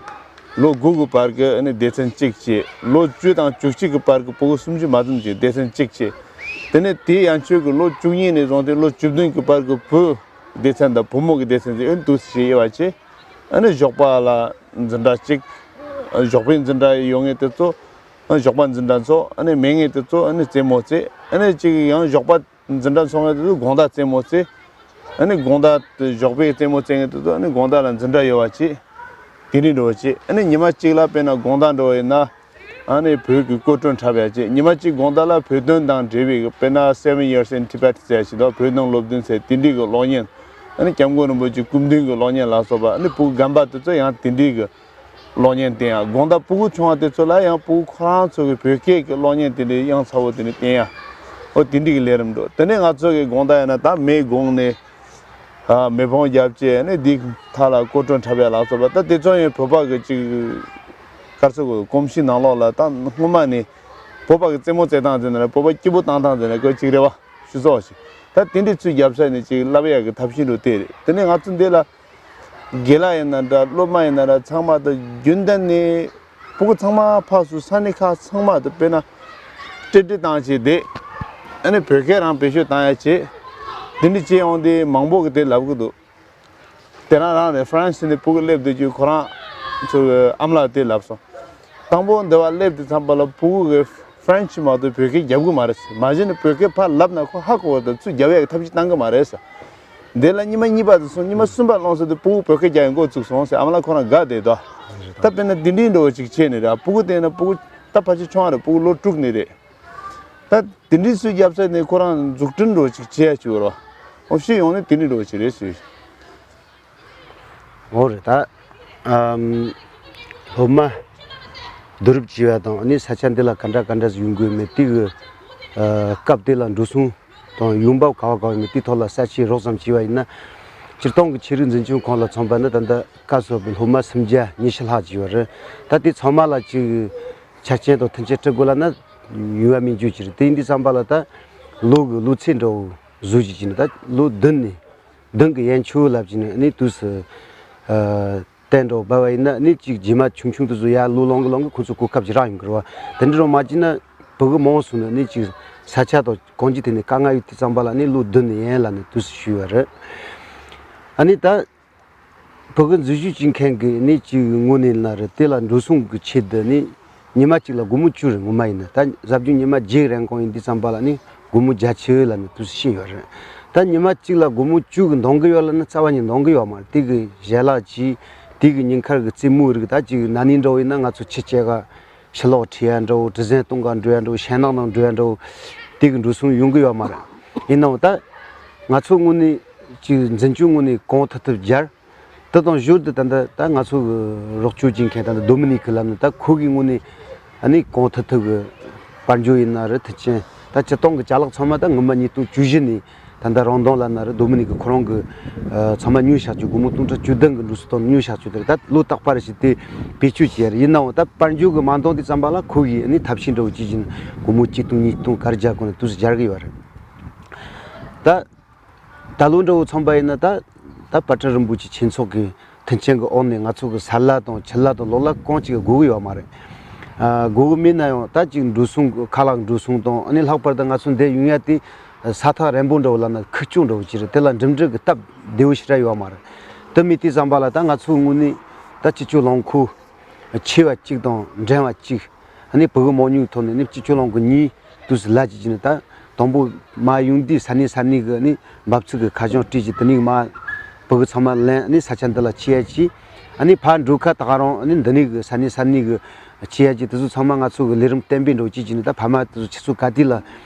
ལོ་དགུ་གི་བར་གྱི་ཨ་ནི་སྡེ་ཚན་གཅིག་བྱས། ལོ་བཅུ་དང་བཅུ་གཅིག་གི་བར་གྱི་ཕྲུ་གུ་སུམ་ཅུ་མ་ཟིན་གྱི་སྡེ་ཚན་གཅིག་བྱས། དེ་ནས་དེའི་ཡན་ཆོད་ཀྱི་ལོ་བཅུ་གཉིས་ནས་བཟུང་སྟེ་ལོ་བཅུ་བདུན་གྱི་བར་གྱི་བུ་སྡེ་ཚན་དང་བུ་མོ་གི་སྡེ་ཚན་ཟེར་ཨ་ནི་འདུག་སེ་དབྱེ་བ་བྱས། ཨ་ནི་ཞོགས་པ་ལ་འཛིན་གྲྭ་གཅིག་ཞོགས་པའི་འཛིན་གྲྭ་ཡོད་མཁན་དེ་ཚོ་ཞོགས་པ་འཛིན་གྲྭ་ཚོགས། ཨ་ནི་མེད་མཁན་དེ་ཚོ་ཨ་ནི་རྩེད་མོ་རྩེ། ཨ་ནི་གཅིག་ཡང་ཞོགས་པ་འཛིན་གྲྭ་ཚོགས་མཁན་དེ་ཚོ་དགོང་དག་རྩེད་མོ་རྩེ། ཨ་ནི་དགོང་དག་ཞོགས་པའི་རྩེད་མོ་རྩེ་མཁན་དེ་ཚོ་ཨ་ནི་དགོང་དག་ལ་འཛིན་གྲྭ་ཡོད་པ་བྱས། དེ་འདྲའི་འགྲོ་བ་བྱས། ཨ་ནི་ཉི་མ་གཅིག་ལ་དཔེར་ན་དགོང་དག་འགྲོ་བ་ཡིན་ན། ཨ་ནི་བོད་ཀྱི་སྐུ་མགྲོན་འཁྲབ་ཡ་བྱས། ཉི་མ་གཅིག་དགོང་དག་ལ་བོད་དོན་དང་འབྲེལ་བའི་དཔེར་ན་Seven Years in Tibet ཟེར་ཞིག་དང་བོད་ནང་སློབ་སྟོན་ཟེར་དེ་འདྲའི་གི་གློག་བརྙན། ཨ་ནི་སྐྱབས་མགོན་རིན་པོ་ཆེའི་སྐུ་མདུན་གྱི་གློག་བརྙན་ལ་སོགས་པ། ཨ་ནི་ཕྲུ་གུ་རྒན་པ་དེ་ཚོ་ཡང་དེ་འདྲའི་གི་གློག་བརྙན་བསྟན་ཡ། དགོང་དག་ཕྲུ་གུ་ཆུང་བ་དེ་ཚོ་ལ་ཡང་ཕྲུ་གུ་ཁོ་རང་ཚོ་གི་བོད་སྐད་ཀྱི་གློག་བརྙན་དེ་འདྲའི་ཡང་ཚ་བོ་དེ་འདྲ་བསྟན་ཡ། འོ་དེ་འདྲའི་གི་ལས་རིམ་འགྲོ། དེ་ནས་ང་ཚོ་གི་དགོང་དག་ཡིན་ན་ད་མེ་དགོང་ནས། ཨ་མེ་ཕོང་རྒྱབ་བྱས་ནས་འདི་མཐའ་ལ་སྐུ་མགྲོན་འཁྲབ་ཡ་ལ་སོགས་པ། ད་དེ་ཚོ་ཡང་བོད་པ་གི་ཅིག་ག་རེ་ཟེར་དགོས། གོམས་གཤིས་ནང་ལོགས་ལ་ད་སྔོན་མ་ནས་བོད་པ་གི་རྩེད་མོ་རྩེད་སྟངས་ཟེར་ན་རེད། བོད་པ་སྐྱིད་པོ་བཏང་སྟངས་ཟེར་ན་གོ་ཅིག་རེད་བ། ཞུ་སོགས་ཤིག་ད་དེ་འདྲའི་ཚུལ་རྒྱབ་ས་ནས་ཅིག་བསླབ་ཡ་གི་ཐབས་ཤེས་འགྲོ་དེ་རེད། དེ་ནས་ང་ཚོ་འདི་ལ་དགེ་ལགས་ཡིན་ན་འདྲ་སློབ་མ་ཡིན་ན་འདྲ་ཚང་མ་ད་རྒྱུན་ལྡན་ནས། ཕྲུ་གུ་ཚང་མ་ཕར་ཚུར་ས་གནས་ཁག་ཚང་མ་དུ་དཔེར་ན་སྤྲེལ་སྤྲེལ་བཏང་བྱས་བསྡད། ཨ་ནི་བོད་སྐད་རང་བེད་སྤྱོད་བཏང་ཡ་བྱས། དེ་འདྲ་བྱས་ཡོང་དུས་མང་པོ་གི་དེ་ལབ་གི་འདུག་དེ་རང་རང་རེད། ཧྥ་རན་སི་ནས་ཕྲུ་གུ་སླེབས་དུས་ཀྱི་ཁོ་རང་ཚོ་གི་ཨ་མ་ལགས་དེ་ལབ་སོང་། དང་པོ་འདི་བ་སླེབས་དུས་ཙམ་པ་ལ་ཕྲུ་གུ་གི་ཧྥ་རན་སི་མ་གཏོགས་བོད་སྐད་རྒྱབ་གི་མ་རེད་ཟེར། མ་གཞི་ནས་བོད་སྐད་ཕར་ལབ་ན་ཁོ་ཧ་གོ་བ་དང་ཚུར་རྒྱབ་ཡ་གི་ཐབས་ཤེས་བཏང་གི་མ་རེད་ཟེར། འདི་ལ་ཉི་མ་གཉིས་པ་དེ་སོང་། ཉི་མ་གསུམ་པ་ལོངས་ས་དེ་ཕྲུ་གུ་བོད་སྐད་རྒྱག་ཡ་འགོ་བཙུགས་སོང་ཟེར། ཨ་མ་ལགས་ཁོ་རང་དགའ་བསྡད་དོ། ད་དཔེར་ན་འདི་འདྲའི་འགྲོ་བ་ཅིག་བྱས་ནས་ར། ཕྲུ་གུ་དེ་ན་ཕྲུ་གུ་ད་ཕལ་ཆེར་ཆུང་བ་རེད། ཕྲུ་གུ་ལོ་དྲུག་ནས་རེད། ད་དེ་འདྲའི་སུས་རྒྱབ་ས་ནས་ཁོ་རང་འཛུགས་སྐྲུན་འགྲོ་བ་ཅིག་བྱས་ཡ་ཅིག་ཡོད་ར། ཨོ་ཤི་ཡོང་ནས་དེ་འདྲའི་འགྲོ་བ་ཅིག་རེད་ཟེར། འོ་རེད་ད། ཨམ། སློབ་མ་བསྡུ་རུབ་བྱས་པ་དང་ཨ་ནི་ས་ཆ་འདི་ལ་ག་འདྲ་ག་འདྲ་ཡོང་དགོས་མེད་དེ་གི་ཨ་སྐབས་དེ་ལ་འགྲོ་སོང་དང་ཡོང་འབབ་ག་བ་ག་བ་མེད་དེའི་ཐོག་ལ་གསལ་བཤད་རོབ་ཙམ་བྱས་པ་ཡིན་ན། སྤྱིར་བཏང་གི་ཆོས་རིག་འཛིན་སྐྱོང་ཁང་ལ་མཚོན་པ་ན་ད་ལྟ་སྐབས་སུ་བབས་པའི་སློབ་མ་སུམ་བརྒྱ་ཉི་ཤུ་ལྷག་ཅིག་ཡོད་རེད། ད་དེ་ཚང་མ་ལ་ཅིག་ཆ་རྐྱེན་དང་མཐུན་རྐྱེན་སྤྲད་དགོས་ལབ་ན་ཡོང་བ་མི་འཇུག་ཅིག་རེད། དེ་ཡིན་དུས་ཙམ་པ་ལ་ད་ལོ་གི་ལོ་ཚད་འདྲ་བོ་བཟོ་ཅིག་བྱས་ནས་ད་ལོ་བདུན་ནས། བདུན་གྱི་ཡན་ཆོད་ལབ་ཀྱི་ནི་ཨ་ནི་དུས་སུ་ཨ་གཏན་འགྲོ་འབབ་པ་ཡིན་ན་ཨ་ནི་གཅིག་རྗེས་མ་ཆུང་ཆུང་དུས་སུ་ཡར་ལོ་ལོན་གི་ལོན་གི་ཁོང་ཚོ་གོ་སྐབས་ཅིག་རག་ཡོང་གི་རེད་བ། དེ་འདྲ་རུ་མ་བྱས་ན་ཕྲུ་གུ་མང་སོང་ན་ཨ་ནི་གཅིག་ས་ཆ་དང་གང་ཅི་དེ་ནས་དཀའ་ངལ་ཡོད་དུས་ཙམ་པ་ལ་ཨ་ནི་ལོ་བདུན་ནས་ཡན་ལ་ནི་དུས་སུ་ཞུས་པ་རེད། ཨ་ནི་ད་ཕྲུ་གུ་འཛུལ་ཞུགས་བྱེད་མཁན་གྱི་ཨ་ནི་གཅིག་ངོས་ནས་ན་རེད། དེ་ལ་འགྲོ་སོང་གི་ཆེད་དུ་ཨ་ནི། ཉི་མ་གཅིག་ལ་སྒོར་མོ་བཅུ་རེད་ངོ་མ་ཡིན་ན། ད་གཟའ་བདུན་ཉི་མ་བརྗེ་རན་གོང་ཡིན་དུས་ཙམ་པ་ལ་ནི་སྒོར་མོ་བརྒྱ་ཆེ་ལ་ནི་དུས་སུ་ཤེས་ཡོད་རེད། ད་ཉི་མ་གཅིག་ལ་སྒོར་མོ་བཅུ་གི་འདང་གི་ཡོད་ལ་ནི་རྩ་བ་ནས་འདང་གི་ཡོད་མ་རེད། དེ་གི་ཞལ་ལག་གྱིས་དེ་གི་ཉིན་དཀར་གི་རྩེད་མོའི་རིགས། ད་ཅིག་ན་ནིང་འདྲ་བོ་ཡིན་ན་ང་ཚོ་ཁྱི་སྐྱེ་ག་ཕྱི་ལོགས་ཁྲིད་ཡ་འདྲ་བོ། གྲུ་གཟིངས་སྟོང་ག་འགྲོ་ཡ་འདྲ་བོ། ཞིང་ནང་ནང་འགྲོ་ཡ་འདྲ་བོ། དེ་གི་འགྲོ་སོང་ཡོང་གི་ཡོད་མ་རེད། ཡིན་ནའང་ད་ང་ཚོ་ངོས་ནས་ཅིག་འཛིན་སྐྱོང་ངོས་ནས་གང་ཐུབ་ཐུབ་སྦྱར། དེ་དང་ཞོར་དུ་ད་ལྟ་ད་ང་ཚོ་གི་རོགས་སྐྱོར་བྱེད་མཁན་ད་ལྟ་ཌོ་མི་ནིག་གི་ལབ་ནི་ད་ཁོ་གི་ངོས་ནས་ཨ་ནི་གང་ཐུབ་ཐུབ་གི་དཔལ་འབྱོར་ཡིན་ན་རེད། མཐུན་རྐྱེན་ད་སྤྱིར་བཏང་གི་ཅ་ལག་ཚང་མ་ད་སྔོན་མ་ཉིས་སྟོང་བཅུ་བཞི་ནས་ད་ལྟ་རང་དོན་ལབ་ན་རེད། ཌོ་མི་ནིག་གི་ཁོ་རང་གི་ཨ་ཚང་མ་ཉོས་བཞག་རྒྱུ། སྒོར་མོ་སྟོང་ཕྲག་བཅུ་བདུན་གི་འགྲོ་སོང་བཏང་ནས་ཉོས་བཞག་རྒྱུ་དེ་རེད། ད་ལོ་རྟག་པར་བྱས་ཏེ་བེད་སྤྱོད་བྱས་རེད། ཡིན་ནའང་ད་དཔལ་འབྱོར་གི་མ་འདང་དུས་ཙམ་པ་ལ་ཁོ་གིས་ཨ་ནི་ཐབས་ཤེས་འདྲ་བོ་བྱས་བྱས་ནས་སྒོར་མོ་གཅིག་སྟོང་ཉིས་སྟོང་ག་རེ་སྦྱར་དགོས་ན་དུས་སུ་སྦྱར་གི་ཡོད་རེད། ད་ད་ལོ་འདྲ་བོ་མཚོན་པ་ཡིན་ན་ད་ད་དཔལ་ཁྲི་རིན་པོ་ཆེ་ཆོས་ཚོགས་ཀྱི་མཐུན་རྐྱེན་གྱི་འོག་ནས་ང་ཚོ་གི་ས་གླ་དང་ཆུ་གླ་དང་གློག་གླ་གང་ཅིག་དགོས་ཀྱི་ཡོད་མ་རེད། ཨ་དགོས་ཀྱི་མེད་ན་ཡང་ད་ཅིག་འགྲོ་སོང་གི་ཁ་ལག་འགྲོ་སོང་དང་ཨ་ནི་ལྷག་པར་དུ་ང་ཚོ་འདིར་ཡོང་ཡ་དེ་ས་ཐག་རིང་པོ་འདྲ་བོ་ལབ་ན་ཁུག་ཀྱོག་འདྲ་བོ་ཅིག་རེད། དེ་ལ་འགྲིམ་འགྲུལ་གྱི་སྟབས་བདེ་བོ་ཞེ་དྲག་ཡོད་མ་རེད། དེ་མེད་དུས་ཙམ་པ་ལ་ད་ང་ཚོའི་ངོས་ནས་ད་སྤྱི་སྤྱོད་རླངས་འཁོར་ཆེ་བ་གཅིག་དང་འབྲིང་བ་གཅིག་ཨ་ནི་ཕྲུ་གུ་མང་ཉུང་གི་ཐོག་ནས་ནི་སྤྱི་སྤྱོད་རླངས་འཁོར་གཉིས་དུས་སུ་ལ་ཅིག་བྱས་ནས་ད་ དང་པོ་མར་ཡོང་དུས་ས་གནས་ས་གནས་ཀྱི་ནི་འབབ་ཚིགས་ཀྱི་ཁ་བྱང་སྤྲད་ཅིག་དེ་ནས་མར་ཕྲུ་གུ་ཚང་མ་ལེན་ནི་ས་ཆ་འདི་ལ་ཁྱེར་ཡ་ཅིག་ཨ་ནི་ཕར་འགྲོ་ཁ་ད་ག་རང་ནི་འདི་ནས་གི་ས་གནས་ས་གནས་གི་ཁྱེར་ཡ་ཅིག་དེ་ཚོ་ཚང་མ་ང་ཚོ་གི་ལས་རིམ་གཏན་འབེབས་འགྲོ་ཅིག་ཅིག་ནི་ད་ཕ་མ་དེ་ཚོ་ཆུ་ཚོད་ག་དུས་ལ་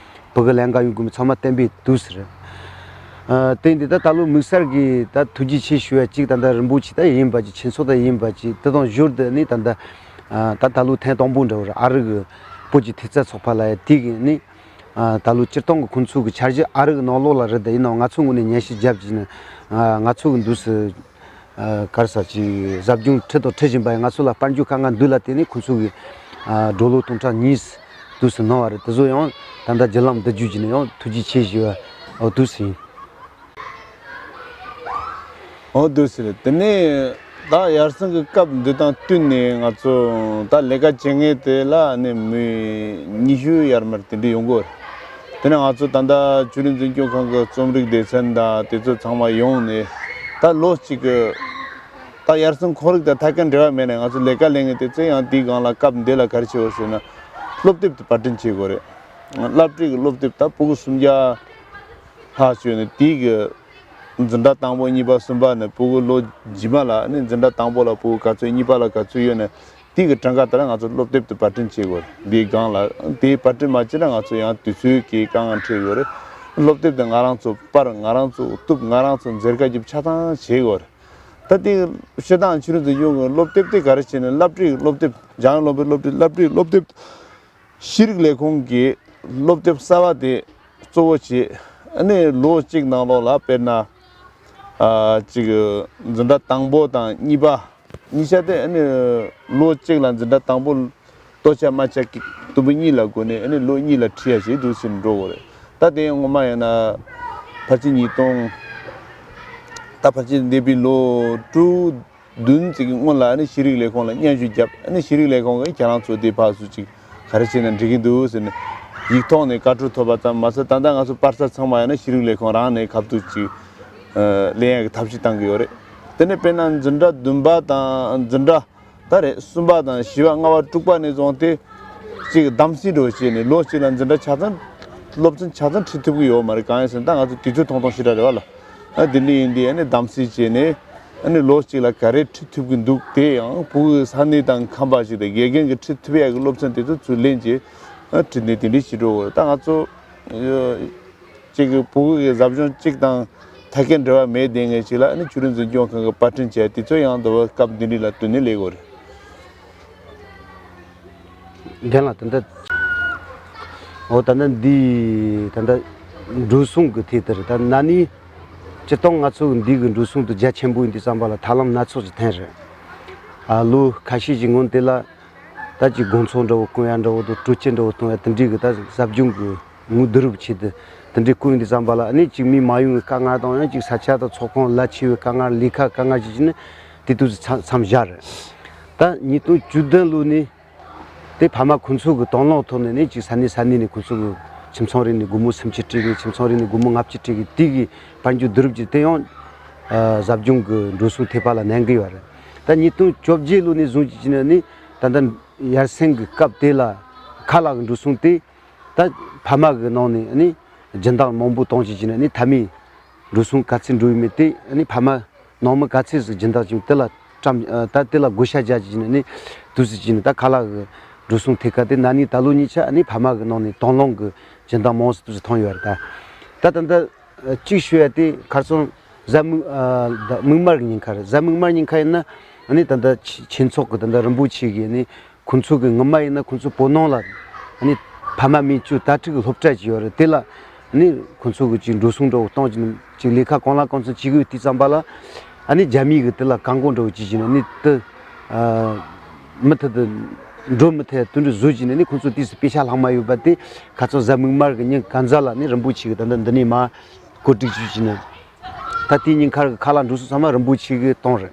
ཕྲུ་གུ་ལེན་ག་ཡོང་དགོས་མིན་ཚང་མ་གཏན་འབེབས་འདུག་ཟེར། ཨ། དེ་འདི་ད་ད་ལོ་དམིགས་བསལ་གྱི་ད་ཐུགས་རྗེ་ཆེ་ཞུ་ཡ་གཅིག་ད་ལྟ་རིན་པོ་ཆེ་ད་ཡིན་པ་གཅིག་ཆོས་ཚོགས་ད་ཡིན་པ་གཅིག་དེ་དང་ཞོར་དུ་ནི་ད་ལྟ་ཨ། ད་ད་ལོ་ཐེངས་དང་པོ་འདྲ་བོ་རེད། ཨ་རི་གི་བོད་ཀྱི་ཐེབས་རྩ་ཚོགས་པ་ལ་ཡ་དེ་གི་ནི་ཨ། ད་ལོ་སྤྱིར་བཏང་གི་ཁོང་ཚོ་གི་འཆར་གཞི་ཨ་རི་གི་ནང་ལོགས་ལ་རེད། ད་ཡིན་ནའང་ང་ཚོ་ངོས་ནས་ཉན་ཞིབ་བརྒྱབ་བྱས་ནས་ཨ། ང་ཚོ་གི་འདུག་སེ་ཨ། ག་རེ་ཟེར་ཅིག་ཟབ་སྦྱོང་ཁྲིད་དང་ཁྲིད་བཞིན་པ་ཡིན། ང་ཚོ་ལ་དཔལ་འབྱོར་དཀའ་ངལ་འདུག་ལ་བརྟེན་ནས་ཁོང་ཚོ་གི་ཨ། སྒྲོ་ལོ་སྟོང་ཕྲག་གཉིས་འདུག་སེ་གནང་བ་རེད། དེ་ཚོ་ཡང་ད་ལྟ་བརྒྱུད་ལམ་འདི་བརྒྱུད་བྱས་ནས་ཡང་ཐུགས་རྗེ་ཆེ་ཞུ་བ་འོ་འདུག་སེ་ཡིན། འོ་འདུག་སེ་རེད། དེ་ནས་ད་ཡར་སེང་གི་སྐབས་འདི་དང་བསྟུན་ནས་ང་ཚོ་ད་ལས་ཀ་བྱེད་མཁན་དེ་ལ་ནི་མི་ཉི་ཤུ་ཡར་མར་དེ་འདྲ་ཡོང་གི་ཡོད་རེད། དེ་ནས་ང་ཚོ་ད་ལྟ་ཆོས་རིག་འཛིན་སྐྱོང་ཁང་གི་རྩོམ་རིག་སྡེ་ཚན་དང་དེ་ཚོ་ཚང་མ་ཡོང་ནས་ད་ལོ་གཅིག་གི་ད་ཡར་སེང་ཁོར་ཡུག་དང་ཐད་ཀར་འབྲེལ་བ་མེད་ནས་ང་ཚོ་ལས་ཀ་ལས་མཁན་དེ་ཚོ་ཡང་དེའི་སྒང་ལ་སྐབས་འདི་ལ་ག་རེ་བྱེད་དགོས་ཟེར་ན་སློབ་དེབ་དེ་པར་སྐྲུན་བྱེད་དགོས་རེད། སློབ་ཁྲིད་ཀྱི་སློབ་དེབ་ད་ཕྲུ་གུ་སུམ་བརྒྱ་ལྷག་བྱོན་ནས་དེའི་གི་འཛིན་གྲྭ་དང་པོ་གཉིས་པ་གསུམ་པ་ནས་ཕྲུ་གུ་ལོ་རྗེས་མ་ལ་ནི་འཛིན་གྲྭ་དང་པོ་ལ་ཕྲུ་གུ་ག་ཚོད་གཉིས་པ་ལ་ག་ཚོད་ཡོད་ནས་དེའི་གི་གྲངས་ཀ་ལྟར་ང་ཚོ་སློབ་དེབ་དེ་པར་སྐྲུན་བྱེད་དགོས་རེད། འདིའི་སྒང་ལ་དེ་པར་སྐྲུན་མ་བྱས་ན་ང་ཚོ་ཡང་དུས་ཚོད་ཀྱི་དཀའ་ངལ་འཕྲད་ཡོད་རེད། སློབ་དེབ་དེ་ང་རང་ཚོ་པར་ང་རང་ཚོ་གཏུབ་ང་རང་ཚོ་འཛིན་གྲྭ་རྒྱབ་ཆ་ཚང་བྱེད་དགོས་རེད། ད་དེ་སྤྱིར་བཏང་ཆོས་རིག་འཛིན་སྐྱོང་གི་སློབ་དེབ་དེ་ག་རེ་བྱས་ནས་སློབ་ཁྲིད་སློབ་དེབ་སྦྱང་སློབ་དཔོན་སློབ་ཁྲིད་སློབ་ཁྲིད་སློབ་དེབ་ཤེས་རིག་ལས་ཁུངས་ཀྱི་སློབ་དེབ་གསར་བ་དེ་གཙོ་བོ་བྱས་ཨ་ནི་ལོ་གཅིག་ནང་ལོགས་ལ་དཔེར་ན་ཨ་ཅིག་འཛིན་གྲྭ་དང་པོ་དང་གཉིས་པ་གཉིས་ཆ་དེ་ཨ་ནི་ལོ་གཅིག་ལ་འཛིན་གྲྭ་དང་པོ་ལྟོ་ཆ་མ་ཆ་ཀི་དུམ་བུ་གཉིས་ལ་བགོས་ནས་ཨ་ནི་ལོ་གཉིས་ལ་ཁྲིད་ཡ་ཞིག་འདུག་ཟེར་འགྲོ་གི་རེད། ད་དེ་ངོ་མ་ཡིན་ན་ཕལ་ཆེར་ཉིས་སྟོང་ད་ཕལ་ཆེར་འདས་པའི་ལོ་དྲུག་བདུན་ཙམ་གྱི་སྔོན་ལ་ཨ་ནི་ཤེས་རིག་ལས་ཁུངས་ལ་སྙན་ཞུ་བརྒྱབ། ཨ་ནི་ཤེས་རིག་ལས་ཁུངས་ཀྱིས་ཁྱེད་རང་ཚོ་དེ་ཕར་ཚུར་ཅིག་ག་རེ་བྱས་ན་འགྲིག་གི་འདུག་ཟེར་ནས་ཡིག་ཐོག་ནས་བཀའ་འཁྲོལ་ཐོབ་པ་ཙམ་མ་ཟད་ད་ལྟ་ང་ཚོ་པར་ས་ཚང་མ་ཡང་ན་ཤེས་རིག་ལས་ཁུངས་རང་ནས་ཁ་ཐུག་ཅིག་ཨ་ལེན་ཡག་གི་ཐབས་ཤེས་བཏང་གི་ཡོད་རེད། དེ་ནས་དཔེར་ན་འཛིན་གྲྭ་བདུན་པ་དང་འཛིན་གྲྭ་ད་རེས་གསུམ་པ་དང་བཞི་པ་ལྔ་པ་དྲུག་པ་ནས་བཟུང་སྟེ་ཅིག་གདམ་གསེས་འགྲོ་བྱས་ནས་ལོ་གཅིག་ལ་འཛིན་གྲྭ་ཆ་ཚང་སློབ་ཚན་ཆ་ཚང་ཁྲིད་ཐུབ་ཀྱི་ཡོད་མ་རེད། གང་ཡིན་ཟེར་ན་ད་ང་ཚོ་དུས་ཚོད་ཐུང་ཐུང་ཞེ་དྲག་རེད་བ་ལ། ཨ་དེ་འདྲ་ཡིན་དུས་ཨ་ནི་གདམ་གསེས་བྱས་ནས་ཨ་ནི་ལོ་གཅིག་ལ་ག་རེ་ཁྲིད་ཐུབ་ཀྱི་འདུག་དེ་ཡང་ཕྲུ་གུའི་ས་གནས་དང་ཁམས་པ་ཞིག་དང་དགེ་རྒན་གྱིས་ཁྲིད་ཐུབ་ཡག་གི་སློབ་ཚན་དེ་ཚོ་ཚུར་ལེན་བྱས་ཨ་ཁྲིད་ནས་དེ་འདྲ་བྱེད་འགྲོ་དགོས་རེད། ད་ང་ཚོ་གཅིག་གི་ཕྲུ་གུ་གི་ཟབ་སྦྱོང་གཅིག་དང་ཐད་ཀའི་འབྲེལ་བ་མེད་བསྡད་མཁན་ཞིག་ལ་ཨ་ནི་ཆོས་རིག་འཛིན་སྐྱོང་ཁང་གིས་པར་སྐྲུན་བྱས་དེ་ཚོ་ཡང་འདི་བ་སྐབས་འདི་འདྲ་ལ་བསྟུན་ནས་ལས་དགོས་རེད། རྒན་ལགས་ད་ལྟ། འོ་ད་ལྟ་འདི་ད་ལྟ་འགྲོ་སོང་གི་ཐད་དེར་ད་ན་ནིང་སྤྱིར་བཏང་ང་ཚོ་འདི་གི་འགྲོ་སོང་དུ་རྒྱ་ཆེན་པོ་ཡིན་དུས་ཙམ་པ་ལ་ཐབས་ལམ་སྣ་ཚོགས་ཀྱི་ཐོན་རེད། ཨ་ལོ་ཁ་ཤས་ཀྱི་སྔོན་དེ་ལ་ད་ཅིག་དགོང་ཚོགས་འདྲ་བོ་སྐོང་ཡ་འདྲ་བོ་དང་སྤྲོ་སྐྱིད་འདྲ་བོ་གཏོང་ཡ་དེ་འདྲའི་གི་ད་ཟབ་སྦྱོང་གི་དངུལ་བསྡུ་རུབ་བྱེད་དུ་དེ་འདྲའི་བསྐོང་ཡོང་དུས་ཙམ་པ་ལ་ཨ་ནི་ཅིག་མི་མ་ཡོང་བའི་དཀའ་ངལ་དང་ཡང་ཅིག་ས་ཆ་དང་ཚོགས་ཁང་གླ་ཆེ་བའི་དཀའ་ངལ་ལས་ཀ་དཀའ་ངལ་ཅིག་བྱས་ནས་དེ་དུས་སུ་མཚམས་བཞག་རེད། ད་ཉིས་སྟོང་བཅུ་བདུན་ལོ་ནས། དེ་ཕ་མ་ཁོང་ཚོ་གི་དང་བླངས་ཐོག་ནས་ནི་ཅིག་ས་གནས་ས་གནས་ནས་ཁོང་ཚོ་གི་ཁྱིམ་ཚང་རེ་ནས་སྒོར་མོ་སུམ་ཅུ་སྤྲད་གི། ཁྱིམ་ཚང་རེ་ནས་སྒོར་མོ་ལྔ་བཅུ་སྤྲད་གི། དེ་གི་དཔལ་འབྱོར་བསྡུ་རུབ་ཀྱིས་དེ་ཡང་ཨ་ཟབ་སྦྱོང་གི་འགྲོ་སོང་ཐེབས་པ་ལ་གནང་གི་ཡོད་རེད། ད་ཉིས་སྟོང་བཅོ་བརྒྱད་ལོ་ནས་བཟུང་བྱས་ནས་ནི་ད་ལྟ་ཡར་སེང་གི་སྐབས་དེ་ལ་ཁ་ལག་གི་འགྲོ་སོང་དེ་ད་ཕ་མ་གི་ནང་ནས་ནི་སྦྱིན་བདག་མང་པོ་གཏོང་བྱས་བྱས་ནས་ནི་མཐའ་མའི་འགྲོ་སོང་ག་ཚོད་འགྲོ་ཡོད་མེད་དེ་ནི་ཕ་མ་ནང་མི་ག་ཚོད་ཟིག་སྦྱིན་བདག་བྱུང་དེ་ལ་བཀྲམ། ད་དེ་ལ་བགོ་བཤའ་རྒྱག་བྱས་ནས་ནི་དུས་སུ་བྱས་ནས་ད་ཁ་ལག་གི་འགྲོ་སོང་ཐད་ཀ་དེ་ན་ནིང་ད་ལོ་གཉིས་ཆ་ནི་ཕ་མ་གི་ནང་ནས་དང་བླངས་གི་སྦྱིན་བདག་མང་སུ་དུས་སུ་ཐོན་ཡོད་རེད། ད་ད་ད་ལྟ་གཅིག་ཞུ་ཡ་དེ་ཁ་སང་གཟའ་མིག་ཨ་ད་མིག་དམར་གི་ཉིན་ཁ་རེད། གཟའ་མིག་དམར་ཉིན་ཁ་ཡིན་ན་ནི་ད་ལྟ་ཆོས་ཆོས་ཚོགས་གི་ད་ལྟ་རིན་པོ་ཆེ་གི་ནི་ཁོང་ཚོ་གི་ངོ་མ་ཡིན་ན་ཁོང་ཚོ་བོད་ནང་ལ་ནི་ཕ་མ་མི་བཅུ་དྭ་ཕྲུག་གི་སློབ་གྲྭ་ཅིག་ཡོད་རེད། དེ་ལ་ནི་ཁོང་ཚོ་གི་ཅིག་འགྲོ་སོང་འདྲ་བོ་གཏོང་ཅིག་ཅིག་ལས་ཀ་གང་ལ་གང་འཚམ་བྱེད་དགོས་དུས་ཙམ་པ་ལ་ཨ་ནི་རྒྱ་མི་གི་དེ་ལ་བཀག་འགོག་འདྲ་བོ་ཅིག་བྱས་ནས་ནི་དེ་ཨ་མུ་མཐུད་དུ་འགྲོ་མི་ཐུབ་དུས་འགྲོ་བཟོ་བྱས་ནས་ནི་ཁོང་ཚོ་དུས་སུ་པེ་ཤ་ལྷག་མ་ཡོད་པ་དེ་ཁ་སང་གཟའ་མིག་དམར་གི་ཉིན་གང་ཟག་ལ་ནི་རིན་པོ་ཆེ་གི་ད་ལྟ་འདི་ནས་མ་བཀོད་སྒྲིག་ཅིག་བྱས་ནས། ད་དེའི་ཉིན་ཁར་གྱི་ཁ་ལག་འགྲོ་སོང་ཚང་མ་རིན་པོ་ཆེ་གིས་གཏོང་རེད།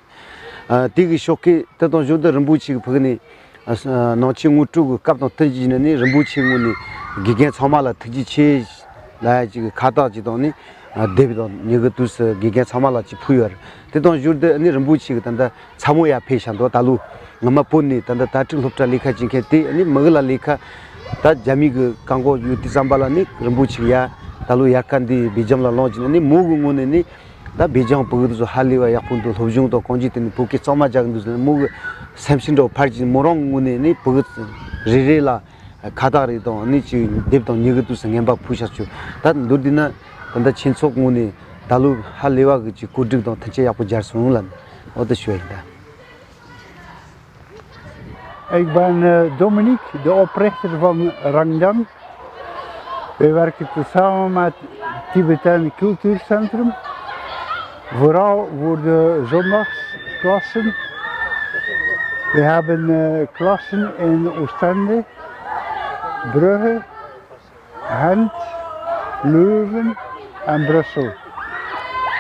ཨ་དེ་གི་ཤོག་ཁེ་དེ་དང་ཞོར་དུ་རིན་པོ་ཆེ་གི་ཕུག་ནས་ཨ་ནང་ཆོས་ངོ་སྤྲོད་ཀྱི་སྐབས་དང་མཐུན་གྱིས་ནས་ནི་རིན་པོ་ཆེ་ངོས་ནས་དགེ་རྒན་ཚང་མ་ལ་ཐུགས་རྗེ་ཆེ་ལབ་ཡ་ཅིག་གི་ཁ་བཏགས་ཅིག་དང་ནི་ཨ་དེབ་དང་ཉི་གི་དུས་སུ་དགེ་རྒན་ཚང་མ་ལ་ཅིག་ཕུལ་ཡོད་རེད། དེ་དང་ཞོར་དུ་ནི་རིན་པོ་ཆེ་གི་ད་ལྟ་ཚ་མོ་ཡར་ཕེབས་ཤག་འདུག་ད་ལོ་ངོ་མ་བོད་ནས་ད་ལྟ་དྭ་ཕྲུག་སློབ་གྲྭ་ལས་ཀ་བྱེད་མཁན་དེ་ནི་མི་གི་ལ་ལས་ཀ་ ད་རྒྱ་མི་གི་བཀག་འགོག་ཡོད་དུས་ཙམ་པ་ལ་ནི་རིན་པོ་ཆེ་ཡ་ད་ལོ་དབྱར་ཁ་འདི་སྦེལ་ཇམ་ལ་ལོངས་ཀྱི་ནི་མོ་གི་ངོས་ནས་ནི་ད་སྦེལ་ཇམ་བོད་དུ་ཧ་ལས་པ་ཡག་པོ་འདུག་སློབ་སྦྱོང་དང་གང་ཅི་དེ་ནི་བོད་སྐད་གཙང་མ་རྒྱག་གི་འདུག་ཟེར་ནས་མོ་གི་སེམས་ཤིང་འདྲ་བོ་འཕར་གྱི་མོ་རང་ངོས་ནས་ནི་བོད་རེ་རེ་ལ་ཁ་བཏགས་རེ་དང་ནི་ཅིག་དེབ་དང་སྨྱུ་གུ་དུས་སུ་ངན་པ་ཕུལ་བཞག་ཆོག་ད་འདུག་དེ་ན་ད་ལྟ་ཁྱེད་ཚོ་ངོས་ནས་ད་ལོ་ཧ་ལས་པ་གི་ཅིག་བཀོད་སྒྲིག་དང་མཐུན་རྐྱེན་ཡག་པོ་སྦྱར་སོང་ལ་འོ་དེ་ཞུ་ཡ་ཡིན་ད། Ik ben eh, Dominique, de oprichter van Rangdan. Wij werken tezamen met Tibetan Cultuurcentrum, vooral voor de zondagsklassen. We hebben eh, klassen in Oostende, Brugge, Gent, Leuven en Brussel.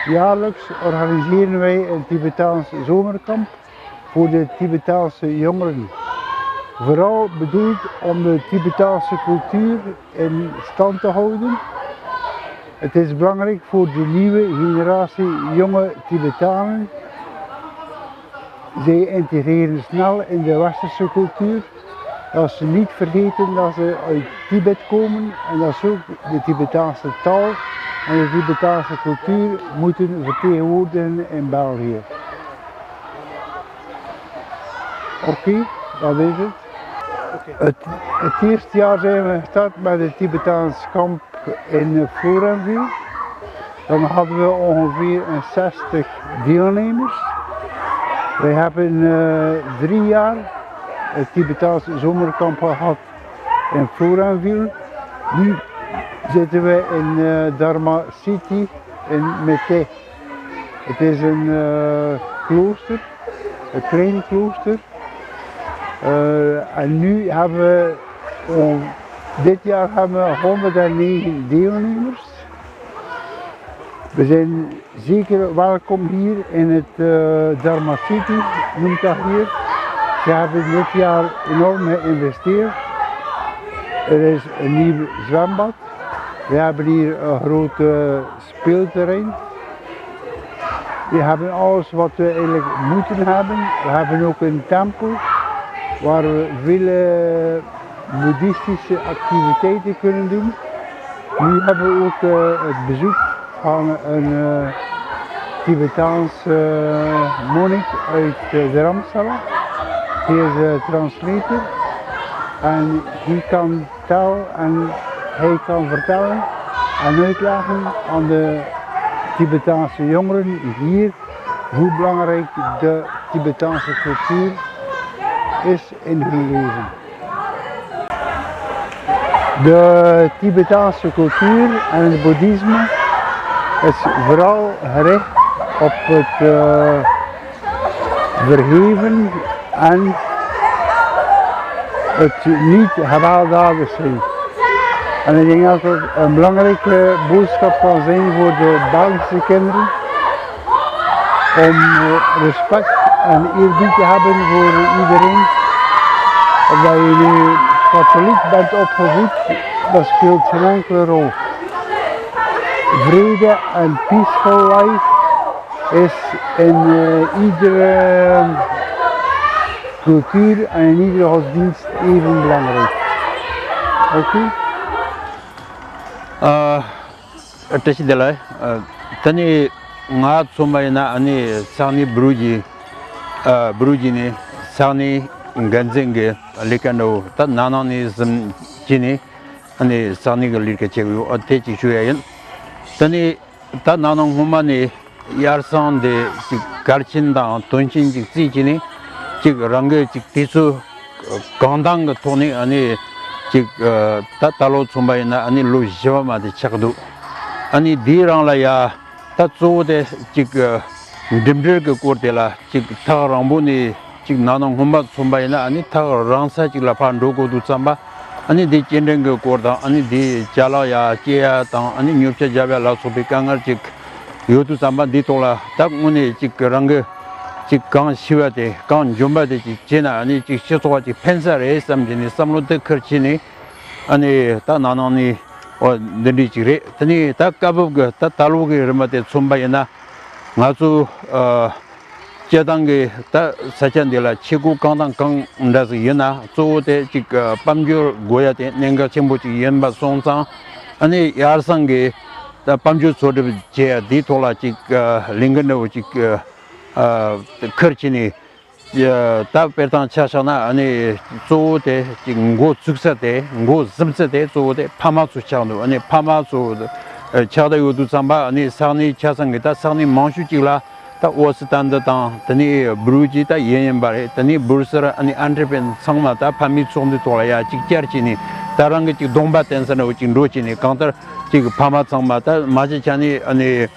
Jaarlijks organiseren wij een Tibetaans zomerkamp voor de Tibetaanse jongeren. Vooral bedoeld om de Tibetaanse cultuur in stand te houden. Het is belangrijk voor de nieuwe generatie jonge Tibetanen. Zij integreren snel in de westerse cultuur. Dat ze niet vergeten dat ze uit Tibet komen en dat ze ook de Tibetaanse taal en de Tibetaanse cultuur moeten vertegenwoordigen in België. Oké, dat is het. Het, het eerste jaar zijn we gestart met het Tibetaans kamp in Florenville. Dan hadden we ongeveer een zestig deelnemers. Wij hebben eh, drie jaar het Tibetaans zomerkamp gehad in Florenville. Nu zitten we in eh, Dharma City in Mete. Het is een eh, klooster, een klein klooster. Eh, en nu hebben we, oh, dit jaar hebben we honderdnegen deelnemers. We zijn zeker welkom hier in het eh, Dharma City, noemt dat hier. Ze hebben dit jaar enorm geïnvesteerd. Er is een nieuw zwembad. We hebben hier een grote speelterrein. We hebben alles wat we eigenlijk moeten hebben. We hebben ook een tempel waar we vele boeddhistische activiteiten kunnen doen. Nu hebben we ook eh, het bezoek van een eh, Tibetaans eh, monnik uit eh, Dharamsala. Hij is eh, translator en hij kan taal en hij kan vertellen en uitleggen aan de Tibetaanse jongeren hier hoe belangrijk de Tibetaanse cultuur is in hun leven. De Tibetaanse cultuur en het boeddhisme is vooral gericht op het eh, vergeven en het niet gewelddadig zijn. En ik denk dat dat een belangrijke boodschap kan zijn voor de Belgische kinderen. Om eh, respect en eerbied te hebben voor iedereen. Of dat je nu katholiek bent opgevoed, dat speelt geen enkele rol. Vrede en peaceful life is in eh, iedere cultuur en in iedere godsdienst even belangrijk. Oké? ཨ། བཀྲ་ཤིས་བདེ་ལེགས། ཨ། ད་ནི་ང་མཚོན་པ་ཡིན་ན་ཨ་ནི་ས་གནས་འབྲུག་གི་ཨ། འབྲུག་གི་ནི་ས་གནས་འགན་འཛིན་གྱི་ལས་ཀ་འདྲ་བོ་ད་ན་ནིང་ནས་བཟུང་བྱས་ནས་ཨ་ནི་ས་གནས་ཀྱི་ལས་ཀ་བྱེད་ཀྱི་ཡོད། ཨ། དེ་གཅིག་ཞུ་ཡ་ཡིན། ད་ནི། ད་ན་ནིང་སྔོན་མ་ནས་དབྱར་གསང་འདི་ཅིག་གལ་ཆེན་དང་དོན་ཆེན་ཅིག་བརྩིས་བྱས་ནས་ཅིག་རང་གི་ཅིག་དུས་ཚོད་གང་འདང་གི་ཐོག་ནས་ཨ་ནི་ཅིག་ད་ད་ལོ་མཚོན་པ་ཡིན་ན་ཨ་ནི་ལོ་བཞི་པ་མ་དེ་ཆགས་འདུག་ཨ་ནི་དེའི་རིང་ལ་ཡ་ད་གཙོ་བོ་དེ་ཅིག་འགྲིམ་འགྲུལ་གྱི་སྐོར་དེ་ལ་ཅིག་ཐག་རིང་པོ་ནས། གཅིག་ན་ནིང་སྔོན་མ་མཚོན་པ་ཡིན་ན་ཨ་ནི་ཐག་རིང་ས་གཅིག་ལ་ཕར་འགྲོ་དགོས་དུས་ཙམ་པ་ཨ་ནི་འདི་སྐྱེལ་འདྲེན་གྱི་སྐོར་དང་ཨ་ནི་འདི་ཅ་ལག་ཡ་སྐྱེལ་ཡ་དང་ཨ་ནི་ཉོ་ཆ་རྒྱབ་ཡ་ལ་སོགས་པའི་དཀའ་ངལ་ཅིག་ཡོད་དུས་ཙམ་པ་འདིའི་ཐོག་ལ་ད་དངོས་གནས་གཅིག་རང་གི་གཅིག་གང་ཤེས་པ་དེ་གང་འཇོན་པ་དེ་ཅིག་བྱས་ན་ཨ་ནི་གཅིག་སྤྱི་ཚོགས་ལ་ཅིག་ཕན་ས་རེད་བསམ་གྱི་ནས་བསམ་བློ་དེ་ཁུར་བྱས་ནས་ཨ་ནི་ད་ན་ནིང་ནས་འོ་འདི་འདྲའི་ཅིག་རེད། དེ་ནས་ད་སྐབས་བབ་ཀྱི་ད་ད་ལོ་གི་རིམ་པ་དེ་མཚོན་པ་ཡིན་ན་ང་ཚོ་ཨ། སྤྱིར་བཏང་གི་ད་ས་ཆ་འདི་ལ་ཆས་གོས་གང་དང་གང་འདྲ་ཟིག་ཡིན་ན་གཙོ་བོ་དེ་ཅིག་དཔལ་འབྱོར་དགོས་ཡ་དེ་གནད་འགག་ཆེན་པོ་ཅིག་ཡིན་པ་སོང་ཙང་། ཨ་ནི་ཡར་སང་གི་ད་དཔལ་འབྱོར་འཚོལ་སྒྲུབ་བྱེད་ཡ་འདིའི་ཐོག་ལ་ཅིག་ལས་འགུལ་འདྲ་བོ་ཅིག་ཁུར་བྱས་ནས། ད་དཔེར་བཏང་ཆ་བཞག་ན་ཨ་ནི་གཙོ་བོ་དེ་ཅིག་འགོ་བཙུགས་ས་དེ་འགོ་འཛིན་ས་དེ་གཙོ་བོ་དེ་ཕ་མ་ཚོ་ཆགས་འདུག་ཨ་ནི་ཕ་མ་ཚོ་ཆགས་བསྡད་ཡོད་དུས་ཙམ་པ་ཨ་ནི་ས་གནས་ཆ་ཚང་གི་ད་ས་གནས་མང་ཤོས་ཅིག་ལ་ད་ཨོ་སི་ཏན་ཏི་དང་དེ་ནས་སྦུར་གྱི་ད་ཡིན་ཡིན་པ་རེད། དེ་ནས་སྦུར་སེར་ཨ་ནི་ཨན་ཌར་པན་ཚང་མ་ད་ཕ་མའི་ཚོགས་འདུའི་ཐོག་ལ་ཡ་ཅིག་བཅར་བྱས་ནས་ད་རང་གི་ཅིག་གདོང་པ་བསྟན་ས་འདྲ་བོ་ཅིག་འགྲོ་བྱས་ནས་གང་ལྟར་ཅིག་ཕ་མ་ཚང་མ་ད་མ་གཞི་ཆ་ནས་ཨ་ནི་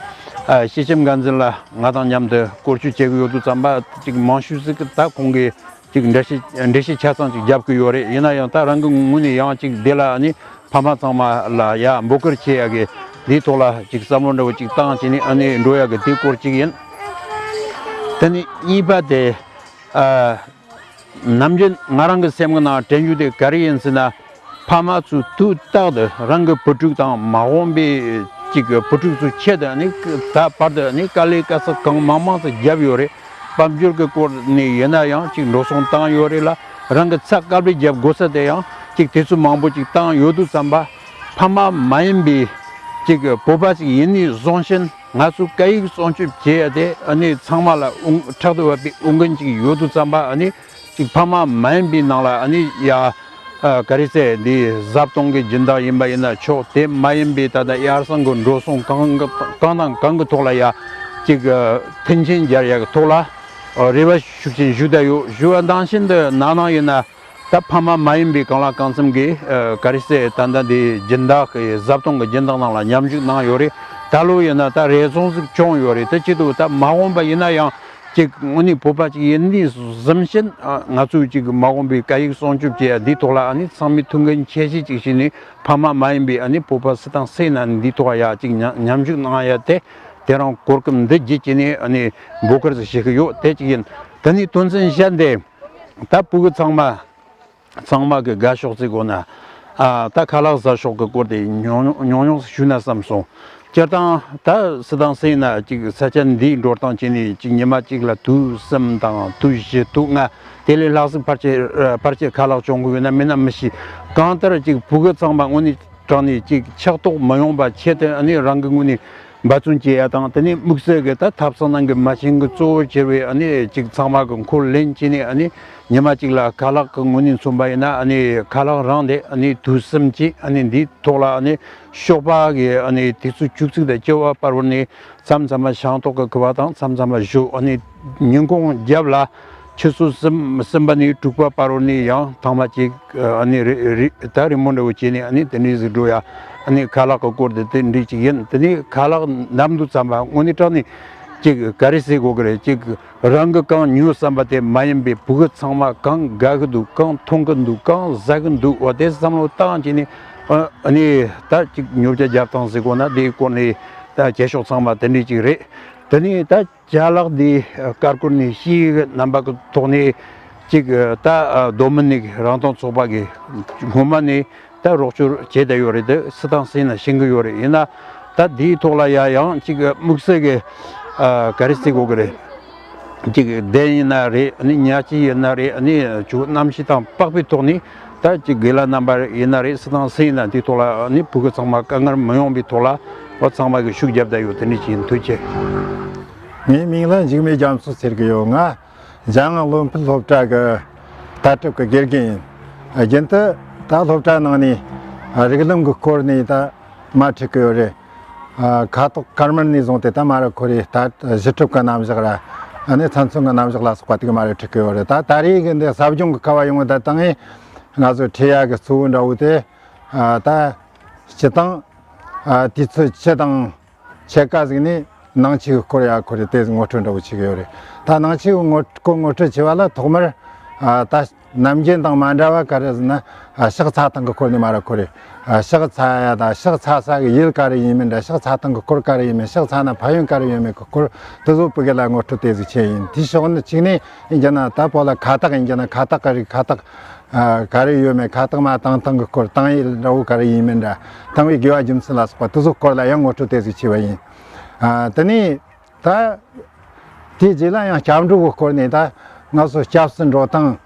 ཨ་སྤྱི་ཁྱབ་འགན་འཛིན་ལ་ང་དང་མཉམ་དུ་སྐོར་སྐྱོད་བྱེད་ཀྱི་ཡོད་དུས་ཙམ་པ་ཅིག་མང་ཤོས་ཟིག་གི་ད་ཁོང་གིས་ཅིག་འགྲེལ་བཤད་འགྲེལ་བཤད་ཆ་ཚང་ཅིག་རྒྱབ་ཀྱི་ཡོད་རེད། ཡིན་ན་ཡང་ད་རང་གི་ངོས་ནས་ཡང་ཅིག་འདི་ལ་ཨ་ནི་ཕ་མ་ཚང་མ་ལ་ཡ་འབོད་སྐུལ་བྱེད་ཡ་གི་འདིའི་ཐོག་ལ་ཅིག་བསམ་བློ་འདྲ་བོ་ཅིག་བཏང་བྱས་ནས་ཨ་ནི་འགྲོ་ཡ་གི་དེའི་སྐོར་ཅིག་ཡིན། དེ་ནས་གཉིས་པ་དེ་ཨ། ནམ་རྒྱུན་ང་རང་གི་སེམས་ཀྱི་ནང་དྲན་རྒྱུ་དེ་ག་རེ་ཡིན་ཟེར་ན། ཕ་མ་ཚོས་དུས་རྟག་ཏུ་རང་གི་བུ་ཕྲུག་དང་མ་འོངས་པའི་ཅིག་བུ་ཕྲུག་ཚོའི་ཆེད་དུ་ནི་ད་བར་དུ་ནི་དཀའ་ལས་དཀའ་ཚེགས་གང་མང་མང་ཙམ་བརྒྱབ་ཡོད་རེད། དཔལ་འབྱོར་གྱི་སྐོར་ནས་ཡིན་ན་ཡང་ཅིག་འགྲོ་སོང་བཏང་ཡོད་རེད་ལ། རང་གི་ཚབ་དཀའ་ལས་བརྒྱབ་དགོས་ས་དེ་ཡང་ཅིག་དུས་ཚོད་མང་པོ་ཅིག་བཏང་ཡོད་དུས་ཙམ་པ། ཕ་མ་མ་ཡིན་པའི་ཅིག་བོད་པ་ཅིག་ཡིན་ནས་བཟུང་ཞིན་ང་ཚོའི་སྐད་ཡིག་སྲུང་སྐྱོབ་བྱེད་ཡ་དེ་ཨ་ནི་ཚང་མ་ལ་དབང་ཕྲག་ཏུ་བབས་པའི་འོས་འགན་ཅིག་ཡོད་དུས་ཙམ་པ་ཨ་ནི། ཅིག་ཕ་མ་མ་ཡིན་པའི་ནང་ལ་ཨ་ནི་ཡ། ཨ་ག་རེ་ཟེར་འདི་བཟའ་བཏུང་གི་སྦྱིན་བདག་ཡིན་པ་ཡིན་ན་ཆོག་དེ་མ་ཡིན་པའི་ད་ལྟ་ཡར་སང་གི་འགྲོ་སོང་གང་གང་དང་གང་གི་ཐོག་ལ་ཡ། ཅིག་མཐུན་རྐྱེན་སྦྱར་ཡ་གི་ཐོག་ལ་རེ་བ་ཤུགས་ཆེན་ཞུ་བསྡད་ཡོད། ཞུ་བ་ནང་བཞིན་དུ་ན་ནིང་ཡིན་ན་ད་ཕ་མ་མ་ཡིན་པའི་གང་ལ་གང་འཚམ་གི་ཨ་ག་རེ་ཟེར་ད་ལྟ་འདི་སྦྱིན་བདག་གི་བཟའ་བཏུང་གི་སྦྱིན་བདག་ནང་ལ་མཉམ་ཞུགས་གནང་ཡོད་རེད། ད་ལོ་ཡིན་ན་ད་རེ་ཟུང་ཟིག་བྱུང་ཡོད་རེད། དེ་ཆེད་དུ་ད་མ་འོངས་པ་ཡིན་ན་ཡང་། ཅིག་དངོས་གནས་བོད་པ་ཅིག་ཡིན་ནི་བཟུམ་བཞིན་ཨ་ང་ཚོས་ཅིག་མ་འོངས་པའི་སྐད་ཡིག་སྲུང་སྐྱོབ་བྱེད་ཡ་འདིའི་ཐོག་ལ་ཨ་ནི་ཚང་མས་ཐུགས་འགན་ཆེ་བཞེས་ཅིག་བྱས་ནས་ཕ་མ་མ་ཡིན་པའི་ཨ་ནི་བོད་པ་སུ་དང་སུ་ཡིན་ན་འདིའི་ཐོག་ཡ་ཅིག་མཉམ་མཉམ་ཞུགས་གནང་ཡ་དེ་དེ་རང་གོ་སྐབས་འདི་བརྒྱུད་བྱས་ནས་ཨ་ནི་འབོད་སྐུལ་ཞིག་བྱེད་ཀྱི་ཡོད། དེ་གཅིག་ཡིན། དེ་ནས་དོན་ཚན་བཞི་འདི་ད་ཕྲུ་གུ་ཚང་མ། ཚང་མ་གི་དགའ་ཕྱོགས་ཚིག་གོ་ན། ཨ་ད་ཁ་ལག་ཟ་ཕྱོགས་ཀྱི་སྐོར་དེ་ཉུང་ཉུང་ཉུང་ཉུང་ཞུས་ན་བསམ་སོང་། སྤྱིར་བཏང་ད་སུ་དང་སུ་ཡིན་ན་ཅིག་ས་ཆ་འདིའི་འགྲོ་སྟངས་བྱས་ནས་ཅིག་ཉི་མ་གཅིག་ལ་དུས་གསུམ་དང་དུས་བཞི་དུས་ལྔ་དེ་ལས་ལྷག་ཟིག་ཕལ་ཆེར་ཕལ་ཆེར་ཁ་ལག་བྱུང་གི་ཡོད་ན་མིན་ན་མི་ཤེས། གང་ལྟར་ཅིག་ཕྲུ་གུ་ཚང་མ་དངོས་གནས་དྲང་ནས་ཅིག་ཆགས་ཐོག་མི་ཡོང་པ་ཆེད་དུ་ཨ་ནི་རང་གི་ངོས་ནས། འབད་བརྩོན་བྱེད་ཡ་དང་དེ་ནས་དམིགས་བསལ་གྱི་ད་ཐབ་ཚང་ནང་གི་མ་བྱན་གྱི་གཙོ་བོ་གྱུར་བའི་ཨ་ནི་ཅིག་ཚང་མ་གི་འཁོར་ལེན་བྱས་ནས་ཨ་ནི་ཉི་མ་གཅིག་ལ་ཁ་ལག་གི་ངོས་ནས་མཚོན་པ་ཡིན་ན་ཨ་ནི་ཁ་ལག་རང་དེ་ཨ་ནི་དུས་གསུམ་གྱི་ཨ་ནི་འདིའི་ཐོག་ལ་ཨ་ནི་ཞོགས་པ་གི་ཨ་ནི་དུས་ཚོད་བཅུ་གཅིག་དང་བཅུ་པ་བར་བར་ནས་མཚམས་མཚམས་མ་ཤིང་ཏོག་གི་ཁུ་བ་དང་མཚམས་མཚམས་མ་ཞོ་ཨ་ནི་ཉིན་གུང་རྒྱབ་ལ། ཆུ་ཚོད་གསུམ་གསུམ་པ་ནས་དྲུག་པ་བར་བར་ནས་ཡང་ཐེངས་མ་གཅིག་ཨ་ནི་རི་རི་ད་རི་མོ་འདྲ་བོ་བྱས་ནས་ཨ་ནི་དེ་འདྲའི་ཟིག་འགྲོ་ཡ། ཨ་ནི་ཁ་ལག་གི་སྐོར་དེ་དེ་འདྲའི་གཅིག་ཡིན། དེ་ནས་ཁ་ལག་ནམ་དུ་ཙམ་པ་དངོས་གནས་དྲང་ནས་གཅིག་ག་རེ་ཟེར་དགོས་ཀྱི་རེད། གཅིག་རང་གི་གང་ཉོ་བསམ་པ་དེ་མ་ཡིན་པའི་ཕྲུ་གུ་ཚང་མ་གང་དགའ་གི་འདུག་གང་འཐུང་གི་འདུག་གང་ཟ་གི་འདུག་འོ་དེ་བསམ་བློ་བཏང་བྱས་ནས་ཨ་ནི་ད་གཅིག་ཉོ་ཆ་རྒྱབ་སྟངས་ཟེར་དགོས་ན་དེའི་སྐོར་ནས་ད་རྒྱལ་ཤོག་ཚང་མ་དེ་འདྲའི་གཅིག་རེད། དེ་ནས་ད། ཅ་ལག་འདི་ཀར་ཀོར་ནས་ཤིའི་རྣམ་པ་གི་ཐོག་ནས་གཅིག་ད་ཌོ་མི་ནིག་རང་དབང་ཚོགས་པ་གི་སྔོན་མ་ནས་ད་རོགས་སྐྱོར་བྱས་བསྡད་ཡོད་རེད། དེ་སུ་དང་སུ་ཡིན་ན་ཤེས་ཀྱི་ཡོད་རེད། ཡིན་ན་ད་འདིའི་ཐོག་ལ་ཡ་ཡང་གཅིག་དམིགས་བསལ་གྱི་ག་རེ་ཟེར་དགོས་ཀྱི་རེད། གཅིག་གདན་ཡིན་ན་རེད། ཨ་ནི་ཉལ་ཁྲི་ཡིན་ན་རེད། ཨ་ནི་ཆུ་གནམ་གཤིས་དང་དཔག་པའི་ཐོག་ནས་ད་གཅིག་དགེ་ལགས་རྣམ་པ་ཡིན་ན་རེད། སུ་དང་སུ་ཡིན་ན་འདིའི་ཐོག་ལ་ཨ་ནི་ཕྲུ་གུ་ཚང་མ་དཀའ་ངལ་མི་ཡོང་བའི་ཐོག་ལ་བ་ཚང་མ་གི་ཤུགས་རྒྱབ་བསྡད་ཡོད། དེ་འདྲ་ཅིག་ཡིན། ཐུགས་རྗེ་ཆེ། ངའི་མིང་ལ་འཇིགས་མེད་རྒྱ་མཚོ་ཟེར་གི་ཡོད། ང་འཇམ་དབྱངས་བློ་འཕེལ་སློབ་གྲྭ་གི་ལྟ་གྲུབ་ཀྱི་དགེ་རྒན་ཡིན། རྒྱུན་དུ་ད་སློབ་གྲྭ་ནང་ནས་རིགས་ལམ་གྱི་སྐོར་ནས་ད་མ་ཁྲིད་གི་ཡོད་རེད། ཁ་ཐོག་སྐར་མར་ནས་བཟུང་སྟེ་ད་མ་ར་ཁོ་རེ་ད་གཞི་གྲུབ་ཀྱི་རྣམ་གཞག་ར་ཨ་ནི་ཚན་ཚོད་ཀྱི་རྣམ་གཞག་ལ་སོགས་པ་དེ་ག་མ་ར་ཁྲིད་གི་ཡོད་རེད། ད་ད་རེས་ཀྱི་འདི་ཟབ་སྦྱོང་གི་སྐབས་ཡོང་བ་ད་ད་ངས་ང་ཚོ་ཁྲིད་ཡ་གི་གཙོ་བོ་འདྲ་བོ་དེ་ད་སྤྱི་དང་དུས་ཚོད་སྤྱི་དང་། ཕྱེད་ཀ་ཟིག་ནས་ནང་ཆོས་ཀྱི་སྐོར་ཡ་ཁོ་རེ་དེ་ངོ་སྤྲོད་འདྲ་བོ་བྱེད་ཀྱི་ཡོད་རེད། ད་ནང་ཆོས་ཀྱི་ངོ་སྐོར་ངོ་སྤྲོད་བྱེད་པ་ལ་ཐོག་མར་ཨ་ད་ནམ་རྒྱུན་དང་མ་འདྲ་བ་ག་རེ་ཟེར་ན་ཨ་ཕྱག་འཚལ་སྟངས་ཀྱི་སྐོར་ནས་མ་ར་ཁོ་རེ་ཨ་ཕྱག་འཚལ་ཡ་དང་ཕྱག་འཚལ་ས་གི་ཡུལ་ག་རེ་ཡིན་མིན་འདྲ། ཕྱག་འཚལ་སྟངས་ཀྱི་སྐོར་ག་རེ་ཡིན་མིན། ཕྱག་འཚལ་ན་ཕན་ཡོན་ག་རེ་ཡོད་མེད་ཀྱི་སྐོར་དེ་ཚོ་ཕྲུ་གུ་ལ་ངོ་སྤྲོད་དེ་ཟིག་བྱས་ཡིན། དེའི་ཕྱོགས་ནས་གཅིག་ནས་ཡིན་རྒྱུ་ན་ད་བོད་ལ་ཁ་བཏགས་ཡིན་རྒྱུ་ན་ཁ་བཏགས་ག་རེ་ཁ་བཏགས། ཨ་ག་རེ་ཡོད་མེད། ཁ་བཏགས་མ་བཏང་སྟངས་ཀྱི་སྐོར། བཏང་ཡུལ་འདྲ་བོ་ག་རེ་ཡིན་མིན་འདྲ། བཏང་བའི་དགོས་པ་རྒྱུ་མཚན་ལ་སོགས་པ་དེ་ཚོ་སྐོར་ལ་ཡང་ངོ་སྤྲོད་དེ་ཟིག་བྱས་པ་ཡིན། ཨ་དེ་ནས་ད་ དེའི་རྗེས་ལ་ཡང་སྐྱབས་འགྲོ་གི་སྐོར་ནས་ད་ང་ཚོ་སྐྱབས་སུ་འགྲོ་སྟངས།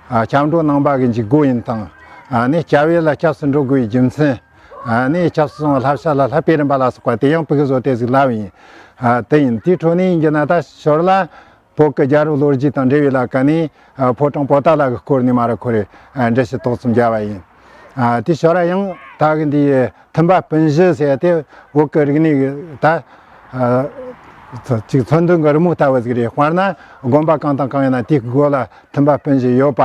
ཨ། སྐྱབས་འགྲོ་ནང་པ་གི་འཇུག་སྒོ་ཡིན་སྟངས། ཨ་ནི་སྐྱབས་ཡུལ་ལ་སྐྱབས་སུ་འགྲོ་དགོས་པའི་རྒྱུ་མཚན། ཨ་ནི་སྐྱབས་སུ་སོང་བ་བསླབ་བྱ་ལ་བསླབ་པའི་རིམ་པ་ལ་སོགས་པ་དེ་ཡང་ཕྲུ་གུ་ཚོ་དེ་ཟིག་བསླབས་ཡིན། ཨ། དེ་ཡིན། དེའི་འཕྲོ་ནས་ཡིན་རྒྱུ་ན་ད་ཞོར་ལ་བོད་ཀྱི་རྒྱལ་རབས་ལོ་རྒྱུས་དང་འབྲེལ་བའི་ལ་ཀ་ནས། ཨ། ཕོ་བྲང་པོ་ཏ་ལ་གི་སྐོར་ནས་མར་ཁོ་རེ། ཨ། འགྲེལ་བཤད་ཏོག་ཙམ་བརྒྱབ་པ་ཡིན། ཨ། དེའི་ཞོར་ལ་ཡང་ད་གི་འདི་ཐུམ་པ་སྤུན་བཞི་ཟེར་ཏེ་བོད་ཀྱི་རིག་གནས་ཀྱི་ད། ཨ། ཅིག་མཚོན་དོན་གྱི་རི་མོ་ལྟ་བུ་ཟིག་རེད། དཔེར་ན་དགོན་པ་གང་དང་གང་ཡིན་ན་དེའི་སྒོ་ལ་ཐུམ་པ་སྤུན་བཞི་ཡོད་པ་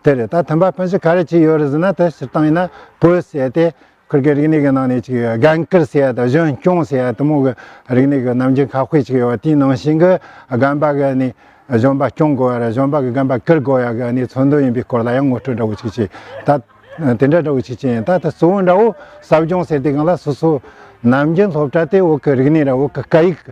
དེ་རེད། ད་ཐུམ་པ་སྤུན་བཞི་ག་རེ་ཅིག་ཡོད་རེད་ཟེར་ན། དེ་སྤྱིར་བཏང་ཡིན་ན་བོད་ཟེར་ཏེ་ཁུར་གི་རིག་གནས་ཀྱི་ནང་ནས་ཅིག་རྒན་བཀུར་ཟེར་ཡ་དང་གཞོན་སྐྱོང་ཟེར་ཡ་དེ་མོ་གི་རིག་གནས་ཀྱི་ནམ་རྒྱུན་ཁ་དཔེ་ཅིག་ཡོད་པ། དེའི་ནང་བཞིན་གྱི་རྒན་པ་གི་ནི་གཞོན་པ་སྐྱོང་དགོས་ཡ་ར། གཞོན་པ་གི་རྒན་པ་བཀུར་དགོས་ཡ་གི་ནི་མཚོན་དོན་ཡིན་པའི་སྐོར་ལ་ཡང་ངོ་སྤྲོད་འདྲ་བོ་ཅིག་བྱས། ད་དེ་འདྲ་འདྲ་བོ་ཅིག་བྱས་ཡིན། ད་དེ་གཙོ་བོ་འདྲ་བོ་ཟབ་སྦྱོང་ཟེར་དུས་སྒང་ལ་སོ་སོ་ནམ་རྒྱུན་སློབ་གྲྭ་དེ་བོད་ཀྱི་རིག་གནས་ར་བོད་ཀྱི་སྐད་ཡིག་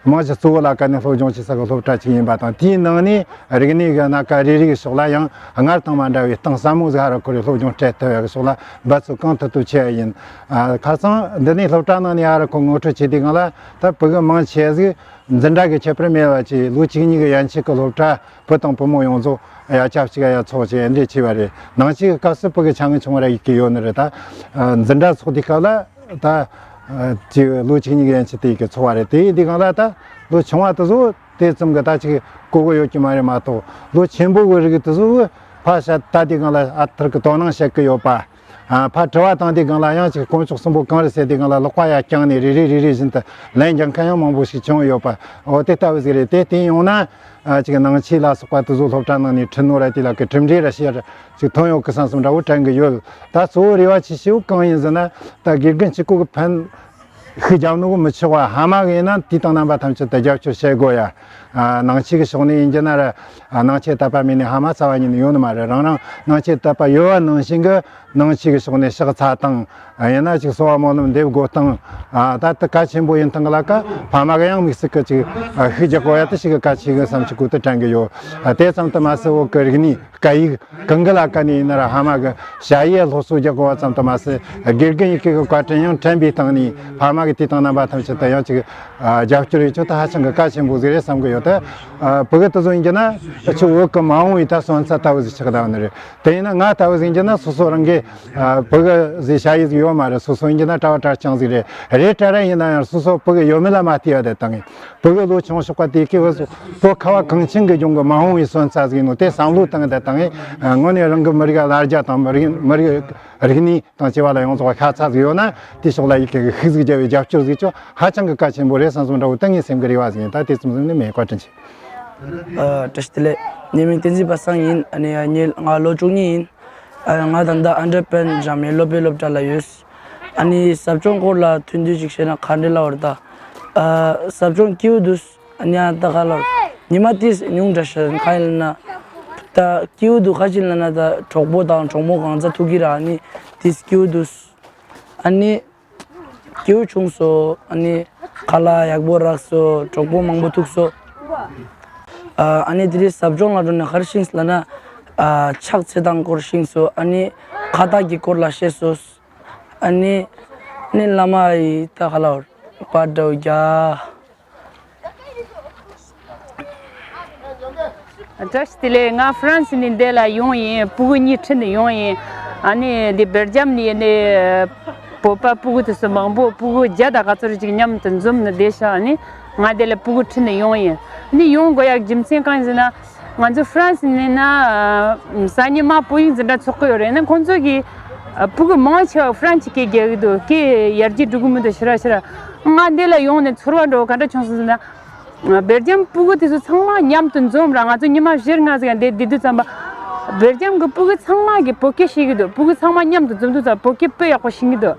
རྨང་གཞི་གཙོ་བོ་ལ་ཀ་ནས་སློབ་སྦྱོང་བྱེད་ས་གི་སློབ་གྲྭ་ཅིག་ཡིན་པ་དང་། དེའི་ནང་ནས་རིག་གནས་ཀྱི་སྣ་ཁ་རེ་རེ་གི་ཕྱོགས་ལ་ཡང་སྔར་དང་མ་འདྲ་བའི་གཏིང་ཟབ་མོ་ཟིག་ཧ་ར་ཁོ་རེ་སློབ་སྦྱོང་སྤྲད་ཐུབ་ཡ་གི་ཕྱོགས་ལ་འབད་རྩོལ་གང་ཐུབ་ཐུབ་བྱས་ཡ་ཡིན། ཨ། ཁ་སང་འདི་ནས་སློབ་གྲྭ་ནང་ནས་ཧ་ར་ཁོ་ངོ་སྤྲོད་བྱེད་དུས་སྒང་ལ། ད་ཕྲུ་གུ་མང་ཆེ་ཟིག་འཛིན་གྲྭ་གི་ཁྱད་པར་མེད་པ་ཅིག་ལོ་བཅུ་གཉིས་གི་ཡན་ཆད་ཀྱི་སློབ་གྲྭ་བུ་དང་བུ་མོ་ཡོངས་རྫོགས་ཡ་ཆབས་ཅིག་ཡ་ཚོགས་བྱས་འདྲེ་བྱས་པ་རེད། ནང་ཆོས་ཀྱི་སྐབས་སུ་ཕྲུ་གུ་ཆུང་ངུ་ཆུང་ངུ་ར་ཡི་གེ་ཡོད་ནི་རེད། ད་འཛིན་གྲྭ་ཚོགས་དུས་སྐབས་ལ་ད་ཅིག་ལོ་བཅུ་གཉིས་གི་ཡན་ཆད་དེ་ཡི་གེ་ཚོགས་པ་རེད། དེ་ཡིན་དུས་སྒང་ལ་ད་ལོ་ཆུང་བ་དེ་ཚོ་དེ་ཙམ་གི་ད་ཅིག་གོ་གི་ཡོད་ཀྱི་མ་རེད་མ་གཏོགས། ལོ་ཆེན་པོ་གི་རིགས་དེ་ཚོ་ཕར་བཤད་ལྟ་དུས་སྒང་ལ་ཨ་ཐུར་གི་དོ་སྣང་བྱེད་ཀྱི་ཡོད་པ། ཨ། ཕར་དྲི་བ་བཏང་དུས་སྒང་ལ་ཡང་ཅིག་དཀོན་མཆོག་གསུམ་པོ་གང་རེད་ཟེར་དུས་སྒང་ལ་ལག་པ་ཡར་བརྐྱངས་ནས་རེ་རེ་རེ་རེ་བཞིན་དུ་ལན་རྒྱག་མཁན་ཡང་མང་པོ་ཞིག་བྱུང་ཡོད་པ། འོ་དེ་ལྟ་བུ་ཟིག་རེད། དེ་བསྟན་ཡོང་ན། ཨ། ཅིག་ནང་ཆོས་ལ་སོགས་པ་དེ་ཚོ་སློབ་གྲྭ་ནང་ནས་ཁྲིད་ནོ་ར་དེ་ལ་གི་གྲུབ་འབྲས་ར་ཞེ་དྲག་ཅིག་ཐོན་ཡོད་གི་བསམ་བསམ་འདྲ་བོ་དྲན་གི་ཡོད། ད་གཙོ་བོ་རེ་བ་ཆེ་ཤོས་གང་ཡིན་ཟེར་ན། ད་དགེ་རྒན་གཅིག་པོ་གི་ཕན་ཤུགས་རྒྱབ་ནོ་གི་མི་ཆོག་པ། ཕ་མ་གི་ཡིན་ན་དུས་དང་རྣམ་པ་ཐམས་ཅད་དུ་རྒྱབ་སྐྱོར་བྱེད་དགོས་ཡ། ཨ། ནང་ཆོས་ཀྱི་ཕྱོགས་ནས་ཡིན་རྒྱུ་ན་ར། ཨ། ནང་ཆོས་དད་པ་མེད་ནས་ཕ་མ་རྩ་བ་ཉིད་ནས་ཡོད་ནི་མ་རེད། རང་རང་ནང་ཆོས་དད་པ་ཡོད་པ་ནང་བཞིན་གི་ནང་ཆོས་ཀྱི་ཕྱོགས་ནས་ཕྱག་འཚལ་སྟངས། ཨ། ཡིན་ན་ཅིག་གསོལ་བ་སྨོན་ལམ་འདེབས་དགོས་སྟངས། ཨ། ད་ལྟ་གལ་ཆེན་པོ་ཡིན་སྟངས་ལ་ཀ་ཕ་མ་གི་ཡང་དམིགས་བསལ་གི་ཅིག་ཨ། ཤུགས་རྒྱག་དགོས་ཡ་དེ་ཞིག་གི་གལ་ཆེ་གི་བསམ་ཅིག་གོ་དེ་དྲན་གི་ཡོད། ཨ། དེ་ཙམ་དུ་མ་ཟད་བོད་ཀྱི་རིག་གནས་སྐད་ཡིག་གང་གི་ལ་ཀ་ནས་ཡིན་ན་ར་ཕ་མ་གི་ཞ་ཡི་སློབ་གསོ་རྒྱག་དགོས་པ་ཙམ་དུ་མ་ཟད། དགེ་རྒན་ཡི་གེ་གི་བཀའ་དྲིན་ཡང་དྲན་པའི་སྟེང་ནས་ཕ་མ་གི་དུས་དང་རྣམ་པ་ཐམས་ཅད་དུ་ཡང་ཅིག་ཨ། རྒྱབ་སྐྱོར་ཡོད་ཆོག་ད་ཧ་ཅང་གི་གལ་ཆེན་པོ་ཟིག་རེད་བསམ་གི་ཡོད། ད་ཨ། ཕྲུ་གུ་དེ་ཚོ་ཡིན་རྒྱུ་ན་ཆུ་བོད་ཀྱི་མ་འོངས་པའི་ད་སོན་རྩ་ལྟ་བུ་ཟིག་ཆགས་བསྡད་ནི་རེད། དེ་ཡིན་ན་ང་ལྟ་བུ་ཟིག་ཡིན་རྒྱུ་ན་སོ་སོ་རང་གི་ཨ། ཕྲུ་གུ་ཟིག་ཞ་ཡི་ཟིག་ཡོད་མ་རེད། སོ་སོ་ཡིན་རྒྱུ་ན་གྲྭ་བ་གྲྭ་རྐྱང་ཟིག་རེད། རེད་དྲ་ར་ཡིན་ན་ཡང་སོ་སོ་ཕྲུ་གུ་ཡོད་མེད་ལ་མ་ལྟོས་པ་དེ་བཏང་ངས། ཕྲུ་གུ་ལོ་ཆུང་ཤོག་པ་དེ་གི་བུ་ཚོ་བོད་ཁ་བ་གངས་ཅན་གྱི་ལྗོངས་ཀྱི་མ་འོངས་པའི་སོན་རྩ་ཟིག་ཡིན་ནོ་དེ་བསམ་བློ་བཏང་དེ་བཏང་ངས། ཨ། དངོས་གནས་རང་གི་མི་རིགས་ལ་རྒྱ་དང་མི་རིགས་མི་རིགས་རིག་གནས་དང་བཅས་པ་ལ་ཡོངས་རྫོགས་ཤ་ཚ་ཟིག་ཡོད་ན། དེ་ཕྱོགས་ལ་ཡི་གེ་གི་ཤུགས་ཟིག་རྒྱབ་པའི་རྒྱབ་སྐྱོར་ཟིག་ཆོག་ཧ་ཅང་གི་གལ་ཆེན་པོ་རེད་བསམ་བསམ་འདྲ་བོ་ད་ངའི་སེམས་ཀྱི་རེ་བ་ཟིག་ཡིན། ད་དེ་ཙམ་ཟིག་ནི་མེད། བཀའ་དྲིན་ཆེ། ཨ། བཀྲ་ཤིས་བདེ་ལེགས། ངའི་མིང་བསྟན་འཛིན་པ་སངས་ཡིན། ཨ་ནི་ངའི་ང་ལོ་བཅུ་གཉིས་ཡིན། ཨ། ང་ད་ལྟ་ཨན་ཌར་པན་འཇམ་དབྱངས་སློབ་དཔོན་སློབ་གྲྭ་ལ་ཡོད། ཨ་ནི་ཟབ་སྦྱོང་སྐོར་ལ་ཐུང་ཐུང་ཅིག་བཤད་ན་ག་འདྲ་ལབ་པ་རེད་ད། ཨ། ཟབ་སྦྱོང་སྐྱིད་པོ་འདུག་ཨ་ནི་ཨ་ད་ག་ལབ་ཉི་མ་དེ་ཉུང་དྲགས་ཤག་གང་ཡིན་ལབ་ན། ད་སྐྱིད་པོ་འདུག་ག་ཅི་ལབ་ན་ད་གྲོགས་པོ་དང་གྲོགས་མོ་གང་ཚ་ཐུག་གི་ར། ཨ་ནི་དེ་སྐྱིད་པོ་འདུག་ཨ་ནི་སྐྱིད་པོ་བྱུང་སོང་། ཨ་ནི་ཁ་ལག་ཡག་པོ་རག་སོང་། གྲོགས་པོ་མང་པོ་ཐུག་སོང་། ཨ། ཨ་ནི་དེ་རིང་ཟབ་སྦྱོང་ལ་འགྲོ་ནས་ག་རེ་ཤེས་སོང་ལབ་ན། ཨ། ཕྱག་འཚལ་སྟངས་སྐོར་ཤེས་སོང་། ཨ་ནི་ཁ་བཏགས་ཀྱི་སྐོར་ལ་ཤེས་སོང་། ཨ་ནི་ནི་བླ་མ་ཡི་ད་ག་ལབ་པར་འདྲ་བོ་རྒྱ། བཀྲ་ཤིས་བདེ་ལེགས། ང་ཧྥ་རན་སི་ནས་འདི་ལ་ཡོང་ཡིན། སྤུ་གུ་གཉིས་ཁྲིད་ནས་ཡོང་ཡིན། ཨ་ནི་འདི་སྦེལ་ཇམ་ནས་ནི་བོད་པ་སྤུ་གུ་དེ་ཚོ་མང་པོ། སྤུ་གུ་བརྒྱ་དང་ག་ཚོད་ཅིག་མཉམ་དུ་འཛོམས་ནས་བསྡད་ཤག་ཨ་ནི་ང་འདི་ལ་སྤུ་གུ་ཁྲིད་ནས་ཡོང་ཡིན། ཨ་ནི་ཡོང་དགོས་ཡག་རྒྱུ་མཚན་གང་ཡིན་ཟེར་ན། ང་ཚོ་ཧྥ་རན་སི་ནས་ན་གཟའ་ཉི་མ་བོད་ཡིག་འཛིན་གྲྭ་ཚོགས་ཀྱི་ཡོད་རེད། ན་ཁོང་ཚོ་གི་སྤུ་གུ་མང་ཆེ་བ་ཧྥ་རན་སི་སྐད་རྒྱག་གི་འདུག་སྐད་ཡར་རྒྱས་འགྲོ་གི་མི་འདུག་ཕྱིར་ར་ཕྱིར་ར། ང་འདི་ལ་ཡོང་ནས་ཚོར་བ་འདྲ་བོ་ག་འདྲ་བྱུང་སོང་ཟེར་ན། སྦེལ་ཇམ་སྤུ་གུ་དེ་ཚོ་ཚང་མ་མཉམ་དུ་འཛོམས་ར། ང་ཚོ་ཉི་མ་བཞི་ལྔ་ཟིག་འདིར་བསྡད་དུས་ཙམ་པ། སྦེལ་ཇམ་གི་སྤུ་གུ་ཚང་མ་གིས་བོད་སྐད་ཤེས་ཀྱི་འདུག་སྤུ་གུ་ཚང་མ་མཉམ་དུ་འཛོམས་དུས་ཙམ་བོད་སྐད་དཔེ་ཡག་པོ་ཤེས་ཀྱི་འདུག་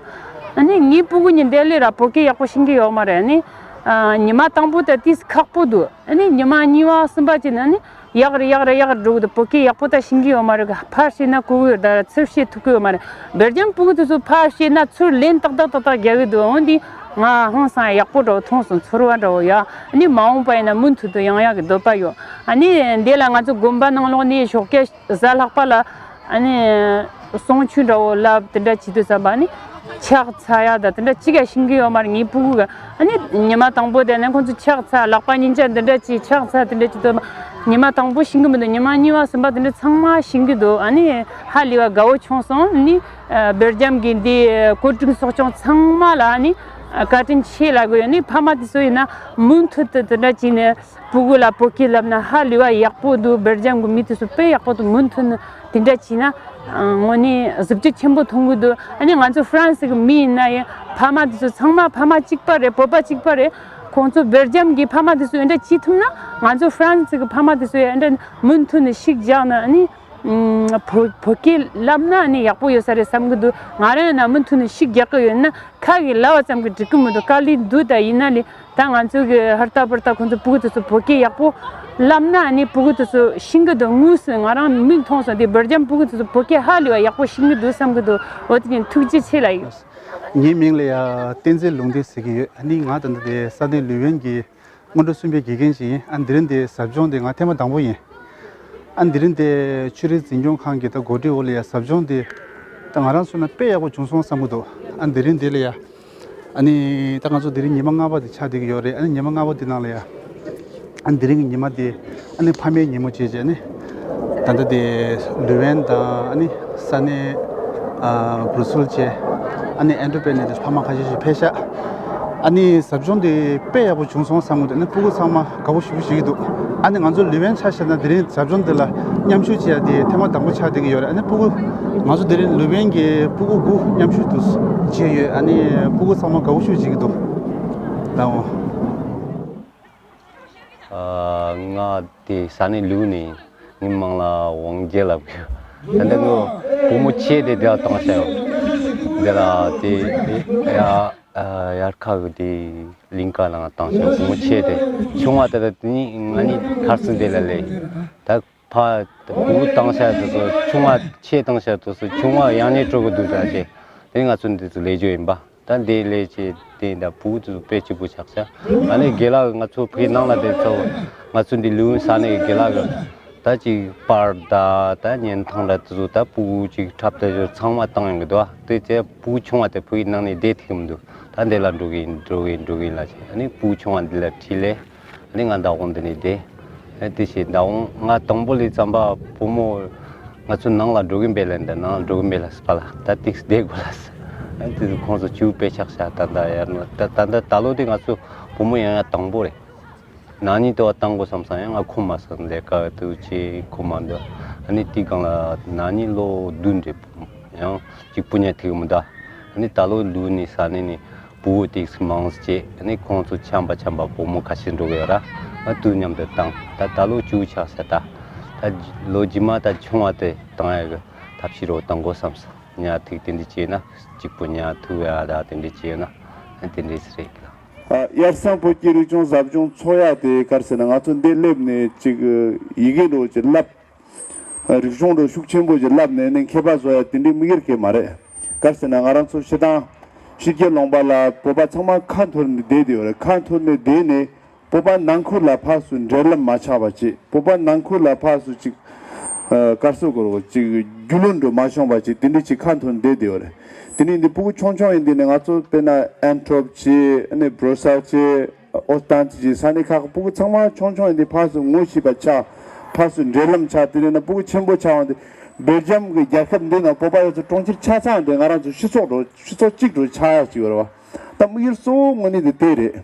ཨ་ནི་ངའི་སྤུ་གུ་གཉིས་འདིར་སླེབས་ར་བོད་སྐད་ཡག་པོ་ཤེས་ཀྱི་ཡོད་མ་རེད། ཨ་ནི་ཉི་མ་དང་པོ་དེ་ཏིས་ཁག་པོ་འདུག་ཨ་ནི་ཉི་མ་གཉིས་པ་གསུམ་པ་བྱས་ན་ནི་ཡག་རེ་ཡག་རེ་ཡག་རེ་འགྲོ་གི་འདུག་བོད་སྐད་ཡག་པོ་ད་ཤེས་ཀྱི་ཡོད་མ་རེད། ཕར་བཤད་ན་གོ་གི་ཡོད་ད་ར། ཚུར་བཤད་ཐུབ་ཀྱི་ཡོད་མ་རེད། སྦེལ་ཇམ་སྤུ་གུ་དེ་ཚོ་ཕར་བཤད་ན་ཚུར་ལན་ཏག་ཏག་ཏག་ཏག་རྒྱག་གི་འདུག་འོན་ཏེ་ང་ཧང་སང་ཡག་པོ་འདྲ་བོ་མཐོང་སོང་། ཚོར་བ་འདྲ་བོ་ཡ། ཨ་ནི་མ་འོངས་པ་ཡིན་ན་མུ་མཐུད་དུ་ཡོང་ཡག་གི་འདོད་པ་ཡོད། ཨ་ནི་འདི་ལ་ང་ཚོ་དགོན་པ་ནང་ལོགས་ནས་ཞོགས་ཀས་གཟའ་ལྷག་པ་ལ་ཨ་ནི་གསུང་ཆོས་འདྲ་བོ་ལབ་དེ་འདྲ་བྱེད་དུས་ཙམ་པ་ཨ་ནི་ ཕྱག་འཚལ་ཡ་ད་དེ་འདྲ་གཅིག་ཡང་ཤེས་ཀྱི་ཡོད་མ་རེད། ངའི་སྤུ་གུ་གི་ཨ་ནི་ཉི་མ་དང་པོ་དེ་ནས་ཁོང་ཚོ་ཕྱག་འཚལ། ལག་པ་གཉིས་ཆ་འདི་འདྲ་གྱིས་ཕྱག་འཚལ། དེ་འདྲ་གྱིས་དུ་ཉི་མ་དང་པོ་ཤེས་ཀྱི་མི་འདུག་ཉི་མ་གཉིས་པ་གསུམ་པ་དེ་འདྲ་ཚང་མ་ཤེས་ཀྱི་འདུག་ཨ་ནི་ཧ་ལས་པ་དགའ་བོ་བྱུང་སོང་། ཨ་ནི་སྦེལ་ཇམ་གྱི་འདི་བཀོད་སྒྲིག་ཚོགས་ཆུང་ཚང་མ་ལ་ཨ་ནི་བཀའ་དྲིན་ཆེ་ལབ་དགོས་ཡོད། ཨ་ནི་ཕ་མ་དེ་ཚོ་ཡིན་ན་མུ་མཐུད་དུ་དེ་འདྲ་བྱས་ནས་སྤུ་གུ་ལ་བོད་སྐད་བསླབ་ན་ཧ་ལས་པ་ཡག་པོ་འདུག་སྦེལ་ཇམ་གྱི་མི་དེ་ཚོ་དཔེ་ཡག་པོ་འདུག་མུ་མཐུད་ནས་དེ་འདྲ་བྱས་ན་དངོས་གནས་གཟི་བརྗིད་ཆེན་པོ་མཐོང་གི་འདུག་ཨ་ནི་ང་ཚོ་ཧྥ་རན་སི་གི་མི་ཡིན་ན་ཡང་ཕ་མ་དེ་ཚོ་ཚང་མ་ཕ་མ་གཅིག་པ་རེད། བོད་པ་གཅིག་པ་རེད། ཁོང་ཚོ་སྦེལ་ཇམ་གྱི་ཕ་མ་དེ་ཚོ་འདི་འདྲ་བྱེད་ཐུབ་ན་ང་ཚོ་ཧྥ་རན་སི་གི་ཕ་མ་དེ་ཚོ་ཡང་འདི་འདྲ་མུ་མཐུད་ནས་ཤུགས་རྒྱག་ན་ཨ་ནི་ཨུམ་བོད་བོད་སྐད་བསླབ་ན་ཨ་ནི་ཡག་པོ་ཡོད་ས་རེད་བསམ་གྱི་འདུག་ང་རང་ཡིན་ན་མུ་མཐུད་ནས་ཤུགས་རྒྱག་གི་ཡོད་ན་ཁ་གིས་ལབ་པ་ཙམ་གྱིས་འགྲིག་གི་མི་འདུག་དཀའ་ལས་འདུག་ད་ཡིན་ན་ལས་ད་ང་ཚོ་གི་ཧར་ཏ་བར་ཏ་ཁོང་ཚོ་སྤུ་གུ་དེ་ཚོ་བོད་སྐད་ཡག་པོ་བསླབ་ན་ཨ་ནི་སྤུ་གུ་དེ་ཚོ་ཤེས་ཀྱི་འདུག་དངོས་སུ་ང་རང་མིག་མཐོང་སོང་། དེ་སྦེལ་ཇམ་སྤུ་གུ་དེ་ཚོ་བོད་སྐད་ཧ་ལས་པ་ཡག་པོ་ཤེས་ཀྱི་འདུག་བསམ་གྱི་འདུག་འོ་དེ་ནི་ཐུགས་རྗེ་ཆེ་ལབ་ཡོད། ངའི་མིང་ལ་ཡ་བསྟན་འཛིན་ལུང་བསྟན་ཟེར་གྱི་ཡོད། ཨ་ནི་ང་ད་ལྟ་དེ་ས་གནས་ལུས་ཝེན་གྱི་སྔོན་འགྲོ་གསུམ་པའི་དགེ་རྒན་ཞིག་ཡིན། ཨ་འདི་རིང་དེ་ཟབ་སྦྱོང་དེ་ང་ཐེངས་མ་དང་པོ་ཡིན། ཨ་འདི་རིང་དེ་ཆོས་རིག་འཛིན་སྐྱོང་ཁང་གི་ད་གོ་སྒྲིག་འོག་ལ་ཡ་ཟབ་སྦྱོང་དེ་ད་ང་རང་ཚོ་ན་དཔེ་ཡག་པོ་བྱུང་སོང་བསམ་གྱི་འདུག་ཨ་འདི་རིང་དེ་ལ་ཡ་ཨ་ནི་ད་ང་ཚོ་དེ་རིང་ཉི་མ་ལྔ་པ་དེ་ཆགས་བསྡད་ཀྱི་ཡོད་རེད། ཨ་ནི་ཉི་མ་ལྔ་པ་དེ་ནང་ལ་ཡ་ཨ་འདི་རིང་གི་ཉི་མ་དེ་ཨ་ནི་ཕ་མའི་ཉིན་མོ་བྱས་བྱས་ནི་ད་ལྟ་དེ་ལུས་ཝེན་དང་ཨ་ནི་ས་གནས་ཨ་བྷུ་རུ་སུལ་བཅས་ཨ་ནི་ཨན་ཏི་ཝར་པེན་ནས་དེ་ཕ་མ་ཁ་ཤས་ཤིག་ཕེབས་ཤག་ཨ་ནི་ཟབ་སྦྱོང་དེ་དཔེ་ཡག་པོ་བྱུང་སོང་བསམ་གྱི་འདུག་ཨ་ནི་སྤུ་གུ་ཚང་མ་དགའ་པོ་ཞེ་པོ་བྱེད་ཀྱི་འདུག་ཨ་ནི་ང་ཚོ་ལུས་ཝེན་ཆ་བཞག་ན་དེ་རིང་ཟབ་སྦྱོང་འདི་ལ་མཉམ་ཞུགས་བྱེད་ཡ་དེ་ཐེངས་མ་དང་པོ་ཆགས་བསྡད་ཀྱི་ཡོད་རེད། ཨ་ནི་སྤུ་གུ་ང་ཚོ་དེ་རིང་ལུས་ཝེན་གྱི་སྤུ་གུ་དགུ་མཉམ་ཞུགས་དུ་བྱས་ཡོད། ཨ་ནི་སྤུ་གུ་ཚང་མ་དགའ་པོ་ཞེ་པོ་བྱེད་ཀྱི་འདུག་ལགས་འོང་། ཨ་ང་དེ་ས་གནས་ལུའུ་ནས་ངའི་མིང་ལ་ཝང་ཇེ་ལབ་ཀྱི་ཡོད། ད་ལྟ་ངའི་བུ་མོ་ཆེ་དེ་དེ་ལ་བཏང་བཞག་ཡོད། འདི་ལ་དེ་དེ་ཡ་ཨ་དབྱར་ཁ་གི་དེ་གླིང་ག་ལ་བཏང་བཞག་བུ་མོ་ཆེ་དེ་ཆུང་བ་དེ་ད་དེ་ནི་ང་གཉིས་ཁར་སང་དེ་ལ་སླེབས། ད་ཕ་བུ་བཏང་བཞག་དེ་ཚོ་ཆུང་བ་ཆེ་བཏང་བཞག་དེ་ཚོ་ཆུང་བ་ཡང་ནས་སྤྲོ་གི་འདུག་ཟེར་ཏེ་དེ་ང་ཚོ་འདི་ཚོ་ལས་རྒྱུ་ཡིན་པ། ད་འདི་ལས་ཀྱི་དེ་འདྲ་བུ་དེ་ཚོ་དཔེ་སྐྱིད་པོ་ཆགས་ཤག་ཨ་ནི་དགེ་ལགས་ང་ཚོ་བོད་ནང་ལ་དེ་ཚོ་ང་ཚོ་འདི་ལུང་ས་གནས་ཀྱི་དགེ་ལགས་ཀྱི་ད་ཅིག་པར་ད་ད་བརྙན་ཐུང་འདྲ་དེ་ཚོ་ད་བུ་ཅིག་འཁྲབ་སྟེ་ཚང་མ་བཏང་ཡོང་གི་འདུག་དེ་ཚེ་བུ་ཆུང་བ་དེ་བོད་ནང་ནས་བསྡད་ཐུབ་ཀྱི་མི་འདུག་ད་འདི་ལ་འགྲོ་གི་ཡིན་འགྲོ་གི་ཡིན་འགྲོ་གི་ཡིན་ལབ་བྱས། ཨ་ནི་བུ་ཆུང་བ་འདི་ལ་ཁྲིད་ལས། ཨ་ནི་ང་མདང་དགོང་འདི་ནས་བསྡད། ཨ་དེ་བྱས་མདང་དགོང་ང་དང་པོ་ལས་བརྩམས་པ་བུ་མོ་ང་ཚོ་ནང་ལ་འགྲོ་གིན་པས་ལབ་འདི་ནང་ལ་འགྲོ་གིན་པས་ལབ་སྤ་ལ་ད་ཏིག་བསྡད་དགོས་ལབ་ཟེར། ཨ་དེ་ཁོང་ཚོ་ཅིའུ་དཔེ་ཆགས་ཤག་ད་ད་ཡར་ནོ་ད་ད་ད་ད་ལོ་དེ་ང་ཚོ་བུ་མོ་ཡང་ཡང་དང་པོ་རེད། ན་ནིང་དེ་བ་བཏང་དགོས་བསམ་སང་ཡང་ང་ཁོམ་མ་སོང་ལས་ཀ་དུ་ཅི་ཁོམ་མ་འདུག་ཨ་ནི་དེ་སྒང་ལ་ན་ནིང་ལོ་བདུན་རེད་བུ་མོ་ཡང་གཅིག་པུ་ཉལ་ཐིག་མི་འདའ། ཨ་ནི་ད་ལོ་ལུག་ནི་ས་ནི་ནི་བུ་བོ་ཏིག་སི་མང་སྐྱེས། ཨ་ནི་ཁོང་ཚོ་ཆམ་པ་ཆམ་པ་བུ་མོ་ཁ་ཤས་འགྲོ་གི་ཡོད་ར། ང་དུས་མཉམ་དུ་བཏང་ད་ད་ལོ་བཅུ་ཆགས་ས་ད། ད་ལོ་རྗེས་མ་ད་ཆུང་བ་དེ་བཏང་ཡ་གི་ཐབས་ཤེས་རོགས་བཏང་དགོས་བསམ་ས། ཉལ་ཐིག་དེ་འདྲ་བྱས་ན་གཅིག་པུ་ཉལ་ཐུབ་ཡ་ད་དེ་འདྲ་བྱས་ན་ཨ་དེ་འདྲ་སི་རེད་གི་ལ། ཨ་དབྱར་གསང་བོད་ཀྱི་རིག་གཞུང་ཟབ་སྦྱོང་ཚོགས་ཡ་དེ་ག་རེ་ཟེར་ན་ང་ཚོ་འདི་སླེབས་ནས་ཅིག་ཡི་གེ་འགྲོ་ཅིག་བསླབ། རིག་གཞུང་འགྲོ་ཤུགས་ཆེན་པོ་ཅིག་བསླབ་ནས་ནི་མཁས་པ་བཟོ་ཡ་དེ་འདྲའི་དམིགས་ཡུལ་གང་ཡང་མ་རེད། ག་རེ་ཟེར་ན་ང་རང་ཚོ་སྤྱིར་བཏང་ཕྱི་རྒྱལ་ལུང་པ་ལ་བོད་པ་ཚང་མ་ཁ་འཐོར་ནས་བསྡད་དེ་ཡོད་རེད། ཁ་འཐོར་ནས་བསྡད་ནས་བོད་པ་ནང་ཁུལ་ལ་ཕར་ཚུར་འབྲེལ་ལམ་མ་ཆགས་པ་བྱེད། བོད་པ་ནང་ཁུལ་ལ་ཕར་ཚུར་ཅིག་ཨ་དཀར་སོ་གོར་གོ་ཅིག་རྒྱུས་ལོན་འགྲོ་མ་བྱུང་བ་ཅིག་དེ་འདྲ་ཅིག་ཁ་འཐོར་ནས་བསྡད་དེ་ཡོད་རེད། དེ་ནས་འདི་སྤུ་གུ་ཆུང་ཆུང་ཡིན་དུས་ནས་ང་ཚོ་དཔེར་ན་ཨན་ཊོབ་བྱེད། ཨ་ནི་བྷྲུ་སལ་བྱེད། ཨོ་སྟན་ཅི་ཅི་ས་གནས་ཁག་གི་སྤུ་གུ་ཚང་མ་ཆུང་ཆུང་ཡིན་དུས་ཕར་ཚུར་ངོ་ཤེས་པ་ཆགས། ཕར་ཚུར་འབྲེལ་ལམ་ཆགས། དེ་ནས་ན་སྤུ་གུ་ཆེན་པོ་ཆགས་འོང་དུས་སྦེལ་ཇམ་གྱི་རྒྱལ་ཁབ་འདི་ནང་བོད་པ་ཡོད་ཚད་གྲོང་ཁྱེར་ཆ་ཚང་དེ་ང་རང་ཚོ་སྤྱི་ཚོགས་འགྲོ་སྤྱི་ཚོགས་གཅིག་འགྲོ་ཆགས་ཡག་ཅིག་ཡོད་རེད་བ། ད་དམིགས་ཡུལ་གཙོ་བོ་དངོས་གནས་དེ་དེ་རེད།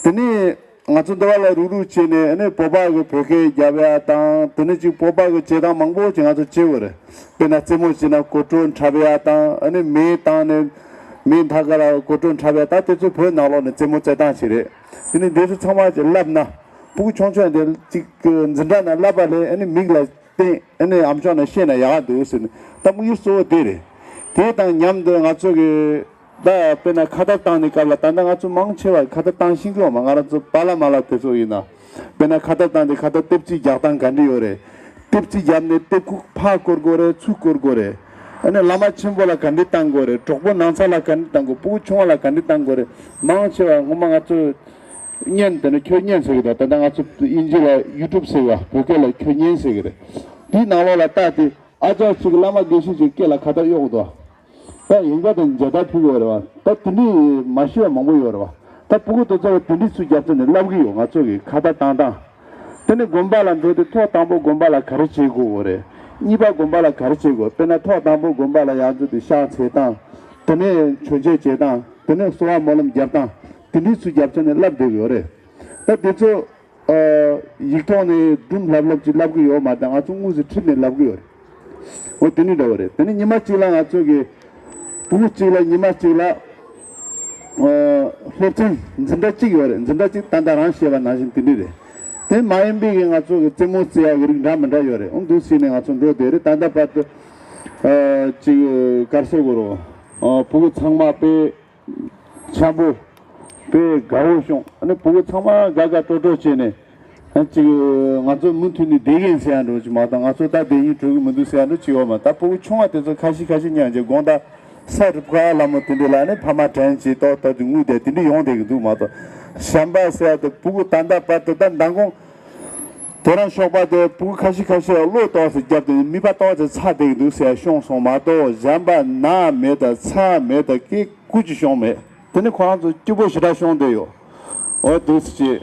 དེ་ནས་ང་ཚོ་འདི་བ་ལ་རུག་རུག་བྱས་ནས་ཨ་ནི་བོད་པ་གི་བོད་སྐད་རྒྱབ་ཡ་དང་དེ་ནས་ཅིག་བོད་པ་གི་བྱེད་སྟངས་མང་པོ་ཅིག་ང་ཚོ་བྱེད་དགོས་རེད། དཔེར་ན་རྩེད་མོ་བྱས་ན་གོ་ཊོ་འཁྲབ་ཡ་དང་ཨ་ནི་མེ་བཏང་ནས་མེ་མཐའ་ཁ་ལ་གོ་ཊོ་འཁྲབ་ཡ་ད་དེ་ཚོ་བོད་ནང་ལོགས་ནས་རྩེད་མོ་རྩེད་སྟངས་ཤིག་རེད། དེ་ནས་འདི་ཚོ་ཚང་མ་ཅིག་བསླབ་ན་སྤུ་གུ་ཆུང་ཆུང་འདི་ཅིག་འཛིན་གྲྭ་ནང་བསླབ་པ་ལས་ཨ་ནི་མིག་ལ་བསྟན་ཨ་ནི་ཨམ་ཅོག་ནང་ཤེས་ན་ཡག་ག་འདུག་ཟེར་ནས་ད་དམིགས་ཡུལ་གཙོ་བོ་དེ་རེད། དེ་དང་མཉམ་དུ་ང་ཚོ་གི་ད་དཔེར་ན་ཁ་བཏགས་བཏང་ནས་སྐབས་ལ་ད་ལྟ་ང་ཚོ་མང་ཆེ་བ་ཁ་བཏགས་བཏང་ཤེས་ཀྱི་ཡོད་མ། ང་རང་ཚོ་པཱ་ལགས་མ་ལགས་དེ་ཚོ་ཡིན་ན་དཔེར་ན་ཁ་བཏགས་བཏང་དེ་ཁ་བཏགས་ལྟེབ་རྩིས་རྒྱག་སྟངས་ག་འདྲ་ཡོད་རེད། ལྟེབ་རྩིས་བརྒྱབ་ནས་ལྟེབ་ཁུག་ཕར་བསྐོར་དགོས་རེད། ཚུར་བསྐོར་དགོས་རེད། ཨ་ནི་བླ་མ་ཆེན་པོ་ལ་ག་འདྲ་བཏང་དགོས་རེད། གྲོགས་པོ་ནང་ཚང་ལ་ག་འདྲ་བཏང་དགོས། སྤུ་གུ་ཆུང་བ་ལ་ག་འདྲ་བཏང་དགོས་རེད། མང་ཆེ་བ་ངོ་མ་ང་ཚོ་བརྙན་དེ་ནི་ཁྱོད་བརྙན་ཟེར་གི་རེད། ད་ལྟ་ང་ཚོ་དབྱིན་ཇི་ལ་ཡུ་ཊུབ་ཟེར་བ་བོད་སྐད་ལ་ཁྱོད་བརྙན་ཟེར་གི་རེད། དེའི་ནང་ལོགས་ལ་ལྟ་དེ་ཨ་ཅག་ཅིག་བླ་མ་དགེ་བཤེས་ཅིག་སྐེ་ལ་ཁ་བཏགས་གཡོགས་འདུག་ད་ཡིན་ག་དང་མཇལ་དར་ཕུལ་གི་ཡོད་རེད་བ། ད་དེ་འདྲའི་མ་ཤེས་པ་མང་པོ་ཡོད་རེད་བ། ད་ཕྲུ་གུ་དེ་ཚོ་ལ་དེ་འདྲའི་ཚུལ་རྒྱབ་ཚུལ་ནས་བསླབ་གི་ཡོད། ང་ཚོ་གི་ཁ་བརྡ་བཏང་སྟངས། དེ་ནས་དགོན་པ་ལ་འགྲོ་དུས་ཐོག་དང་པོ་དགོན་པ་ལ་ག་རེ་བྱེད་དགོས་རེད། གཉིས་པ་དགོན་པ་ལ་ག་རེ་བྱེད་དགོས། དཔེར་ན་ཐོག་དང་པོ་དགོན་པ་ལ་ཡར་འཛུལ་དུས་ཕྱག་འཚལ་སྟངས། དེ་ནས་མཆོད་མཇལ་བྱེད་སྟངས། དེ་ནས་གསོལ་བ་སྨོན་ལམ་རྒྱབ་སྟངས། དེ་འདྲའི་ཚུལ་རྒྱབ་ཚུལ་ནས་བསླབ་བསྡད་ཡོད་རེད། ད་དེ་ཚོ་ཨ། ཡིག་ཐོག་ནས་སྒྲུང་ལྷབ་ལྷབ་ཅིག་ལྷབ་གི་ཡོད་མ་རེད། ང་ཚོ་དངོས་སུ་ཁྲིད་ནས་ལྷབ་གི་ཡོད་རེད། འོ་དེ་ནི་འདྲ་བོ་རེད། དེ་ནི་ཉི་མ་གཅིག་ལ་ང་ཚོ་གི་ཕྲུ་གུ་གཅིག་ལ་ཉི་མ་གཅིག་ལ་ཨ། སློབ་ཚན་འཛིན་གྲྭ་གཅིག་ཡོད་རེད། འཛིན་གྲྭ་གཅིག་ད་ལྟ་རང་བཤད་པ་ནང་བཞིན་དེ་འདྲ་རེད། དེ་མ་ཡིན་པའི་གི་ང་ཚོ་གི་རྩེད་མོ་རྩེ་ཡག་གི་རིགས་འདྲ་མི་འདྲ་ཡོད་རེད། འོ་འདུག་སེ་ནས་ང་ཚོ་འགྲོ་བསྡད་རེད། ད་ལྟ་བར་དུ་ཨ། ཅིག་ག་རེ་ཟེར་དགོས་རེད། ཨ། ཕྲུ་གུ་ཚང་མ་དཔེ། འཆམ་པོ། དཔེ་དགའ་བོ་བྱུང་། ཨ་ནི་ཕྲུ་གུ་ཚང་མ་དགའ་དགའ་སྤྲོ་སྤྲོ་བྱས་ནས། ཨ་ཅིག་ང་ཚོ་མུ་མཐུད་ནས་བསྡད་ཀྱིན་ཟེར་ཡ་འདྲ་ཅིག་མ་གཏོགས། ང་ཚོ་ད་བསྡད་སྙིང་བྲོ་གི་མི་འདུག་ཟེར་ཡ་འདྲ་ཅིག་ཡོད་མ་རེད། ད་ཕྲུ་གུ་ཆུང་བ་དེ་ཚོ་ཁ་ཤས་ཁ་ཤས་མཉམ་གྱི་དགོང་དག་ས་རུབ་ཁ་ལ་མོ་དེ་འདྲ་ལ་ནི་ཕ་མ་དྲན་བྱས་ཏོག་ཏོག་ཅིག་ངུས་བསྡད་དེ་འདྲ་ཡོང་བསྡད་ཀྱི་འདུག་མ་གཏོགས། གཞན་པ་ཟེར་ཡ་དེ་ཕྲུ་གུ་ད་ལྟ་བར་དུ་ད་མདང་དགོང་། དེ་རིང་ཞོགས་པ་དེ་ཕྲུ་གུ་ཁ་ཤས་ཁ་ཤས་གློ་ཏོག་ཙམ་བརྒྱབ་སྟེ་མིད་པ་ཏོག་ཙམ་ཚ་བསྡད་ཀྱི་འདུག་ཟེར་ཡ་བྱུང་སོང་མ་གཏོགས། གཞན་པ་ན་མེད་དང་ཚ་མེད་དང་སྐད་ཁུར་ཅིག་བྱུང་མེད། དེ་ནི་ཁོ་རང་ཚོ་སྐྱིད་པོ་ཞེ་དྲག་བྱུང་བསྡད་ཡོད། འོ་འདུག་སེ་བྱས།